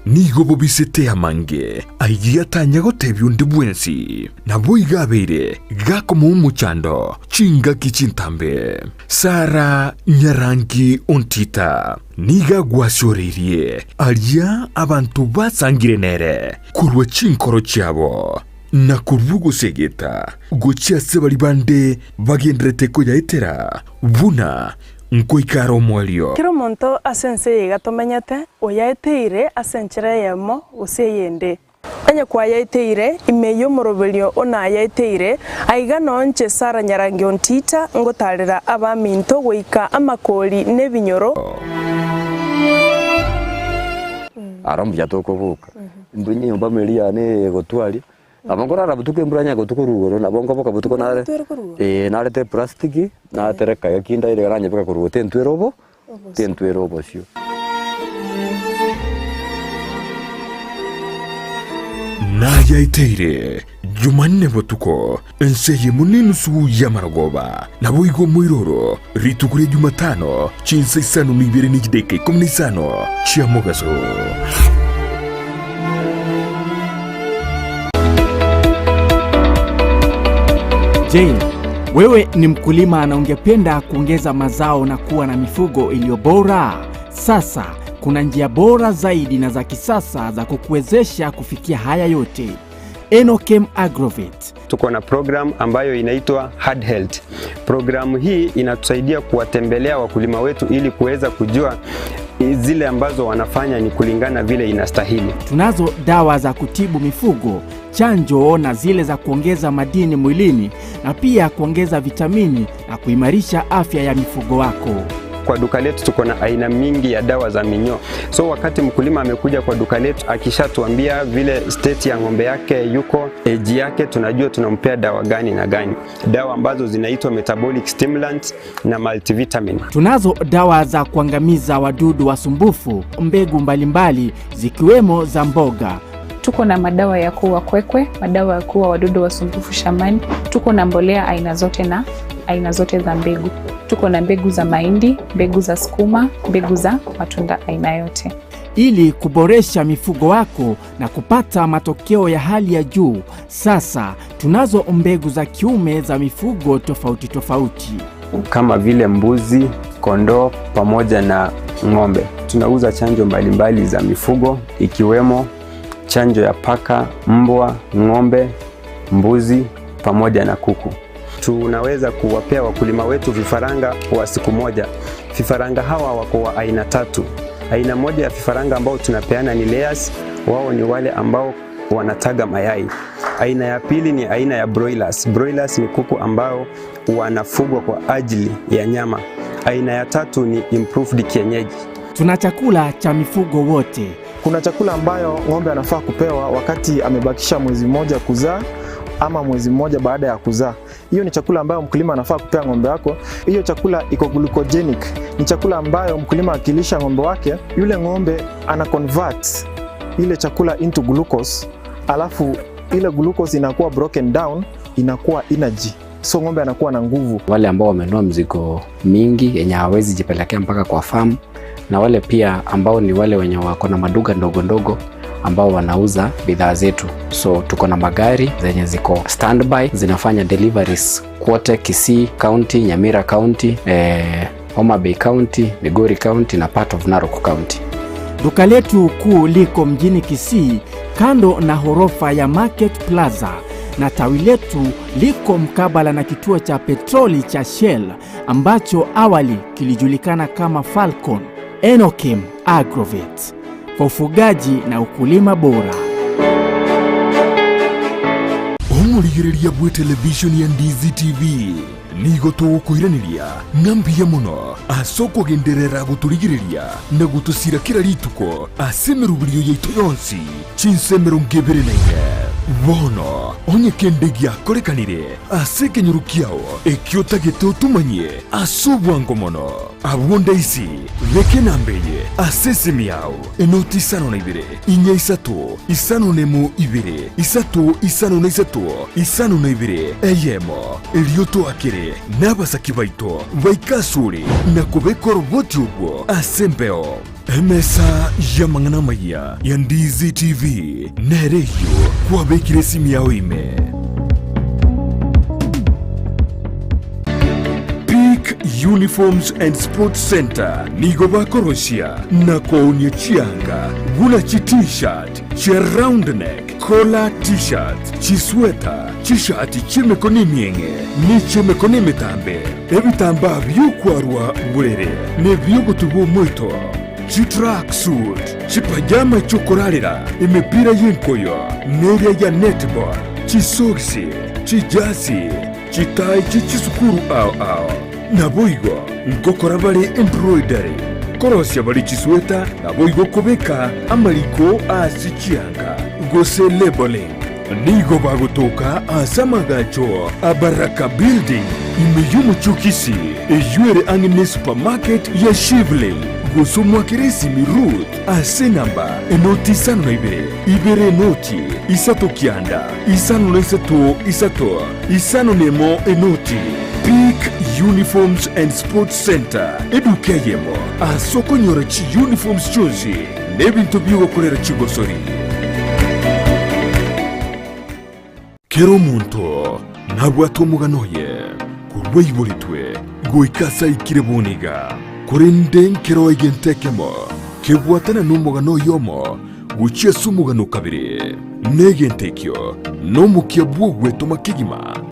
nigo bobisete amange ayio atanya gotebia onde bwensi. Naboigo abeire gakomoa omochando chingaki chintambe. Sara nyarangi ontita nigo agwasioreirie aria abanto basangire nere korwa chinkoro chiabo, na korwa ogosegeta gochia ase baria bande bagendererete koyaetera buna nkoika are omoerio. Kera omonto ase ense eye iga tomenyete, oyaeteire ase enchera eyemo gose eyende. Onye kwayaeteire, ime y'omoroberio o nayaeteire, aiga noo inche Sara nyarange ontita, ngotarera abaminto goika amakori nebinyoro. Aro mbuya tokoboka, mbuna enyomba eria yane eye egotwaria, nabo nkorara botuko embura onye gotuko rugoro, nabo nkoboka botuko nare eh narete eplastiki, natereka iga kindaire iga nanyebeka korwa igoro tentwera obo tentwera obosio. Nayaeteire Jumanne botuko, ense eyemo nenusu y'amarogoba, naboigo omoiroro rituko ria Jumatano chinsa isano na ibere ne chidakika ikomi na isano chia mogaso. Je, wewe ni mkulima na ungependa kuongeza mazao na kuwa na mifugo iliyo bora? Sasa kuna njia bora zaidi na za kisasa za kukuwezesha kufikia haya yote. Enokem Agrovet. Tuko na program ambayo inaitwa Hard Health. Programu hii inatusaidia kuwatembelea wakulima wetu ili kuweza kujua zile ambazo wanafanya ni kulingana vile inastahili. Tunazo dawa za kutibu mifugo, chanjo na zile za kuongeza madini mwilini na pia kuongeza vitamini na kuimarisha afya ya mifugo wako. Kwa duka letu tuko na aina mingi ya dawa za minyoo. So wakati mkulima amekuja kwa duka letu akishatuambia vile state ya ng'ombe yake yuko, age yake, tunajua tunampea dawa gani na gani, dawa ambazo zinaitwa metabolic stimulants na multivitamin. Tunazo dawa za kuangamiza wadudu wasumbufu, mbegu mbalimbali zikiwemo za mboga. Tuko na madawa ya kuua kwekwe, madawa ya kuua wadudu wasumbufu shambani. Tuko na mbolea aina zote na aina zote za mbegu. Tuko na mbegu za mahindi, mbegu za sukuma, mbegu za matunda aina yote. Ili kuboresha mifugo wako na kupata matokeo ya hali ya juu, sasa tunazo mbegu za kiume za mifugo tofauti tofauti kama vile mbuzi, kondoo pamoja na ng'ombe. Tunauza chanjo mbalimbali za mifugo ikiwemo chanjo ya paka, mbwa, ng'ombe, mbuzi pamoja na kuku. Tunaweza kuwapea wakulima wetu vifaranga wa siku moja. Vifaranga hawa wako wa aina tatu. Aina moja ya vifaranga ambao tunapeana ni layers, wao ni wale ambao wanataga mayai. Aina ya pili ni aina ya broilers. Broilers ni kuku ambao wanafugwa kwa ajili ya nyama. Aina ya tatu ni improved kienyeji. Tuna chakula cha mifugo wote. Kuna chakula ambayo ng'ombe anafaa kupewa wakati amebakisha mwezi mmoja kuzaa ama mwezi mmoja baada ya kuzaa. Hiyo ni chakula ambayo mkulima anafaa kupea ng'ombe wako. Hiyo chakula iko glucogenic, ni chakula ambayo mkulima akilisha ng'ombe wake, yule ng'ombe ana convert ile chakula into glucose, alafu ile glucose inakuwa broken down, inakuwa energy, so ng'ombe anakuwa na nguvu. Wale ambao wamenunua mzigo mingi yenye hawawezi jipelekea mpaka kwa farm, na wale pia ambao ni wale wenye wako na maduka ndogo ndogo ambao wanauza bidhaa zetu. So tuko na magari zenye ziko standby zinafanya deliveries kwote Kisii County, Nyamira County, Homa Bay County, Migori County na part of Narok County. Duka letu kuu liko mjini Kisii kando na horofa ya Market Plaza na tawi letu liko mkabala na kituo cha petroli cha Shell ambacho awali kilijulikana kama Falcon. Enokim Agrovet kwa ufugaji na ukulima bora. Omorigereria bwe televishoni ya Ndizi TV nigo tũgũkwĩranĩria ng'a mbuya mũno ase okogenderera gotũrigereria na gotosira kera rituko ase emeruberio yaito yonsi chinse emerongo ebere na ine. Bono onye kende giakorekanire ase ekenyoro kiao ekio otagete otomanyie ase obwango mono abwo ndaisi beka enamba eye ase esimi yao enoti isano na ibere inya isato isano na emo ibere isato isano na isato isano na ibere eyemo erio toakere nabasaki baito baike asore na kobeka oroboti obwo ase embeo. Emesa y'amang'ana amaya ya Ndizi TV nere eyio kwabekire esimi yao ime. Peak Uniforms and Sports Centre nigo bakorosia na koonia chianga buna chi T-shirt, chia round neck, collar T-shirts, chisweta, chishati chi'emekono emieng'e ne chi'emekono emetambe, ebitambaa bi'okwarwa borere na ebi'ogotuba omoito, chitracksuit, chipajama chi'okorarera, emepira y'enkoyo neria ya netball, chisogisi, chijasi, chitai chie chisukuru ao ao. Naboigo ngokora bare embroidery, korosia bare chisweta, naboigo kobeka amariko ase chianga, gose labelling. Nigo bagotoka ase amagacho a Baraka Building, ime y'omochie o Kisii, eyio ere ang'e ne supermarket ya Shivling. Gose omwakere esimi Ruth ase enamba enoti isano na ibere, ibere enoti, isato kianda, isano na isato isato, isano na emo enoti. Peak Uniforms and Sports Centre, eduka eyemo ase okonyora chiuniforms chionsi na ebinto bi'ogokorera chigosori. Kera omonto nabwate omogano oye korwa aiboretwe goika ase aikire bono iga, korende nkero egento ekemo kebwatana nomogano oyomo gochia ase omogano o kabere, na egento ekio nomokia bw'ogwetoma kegima.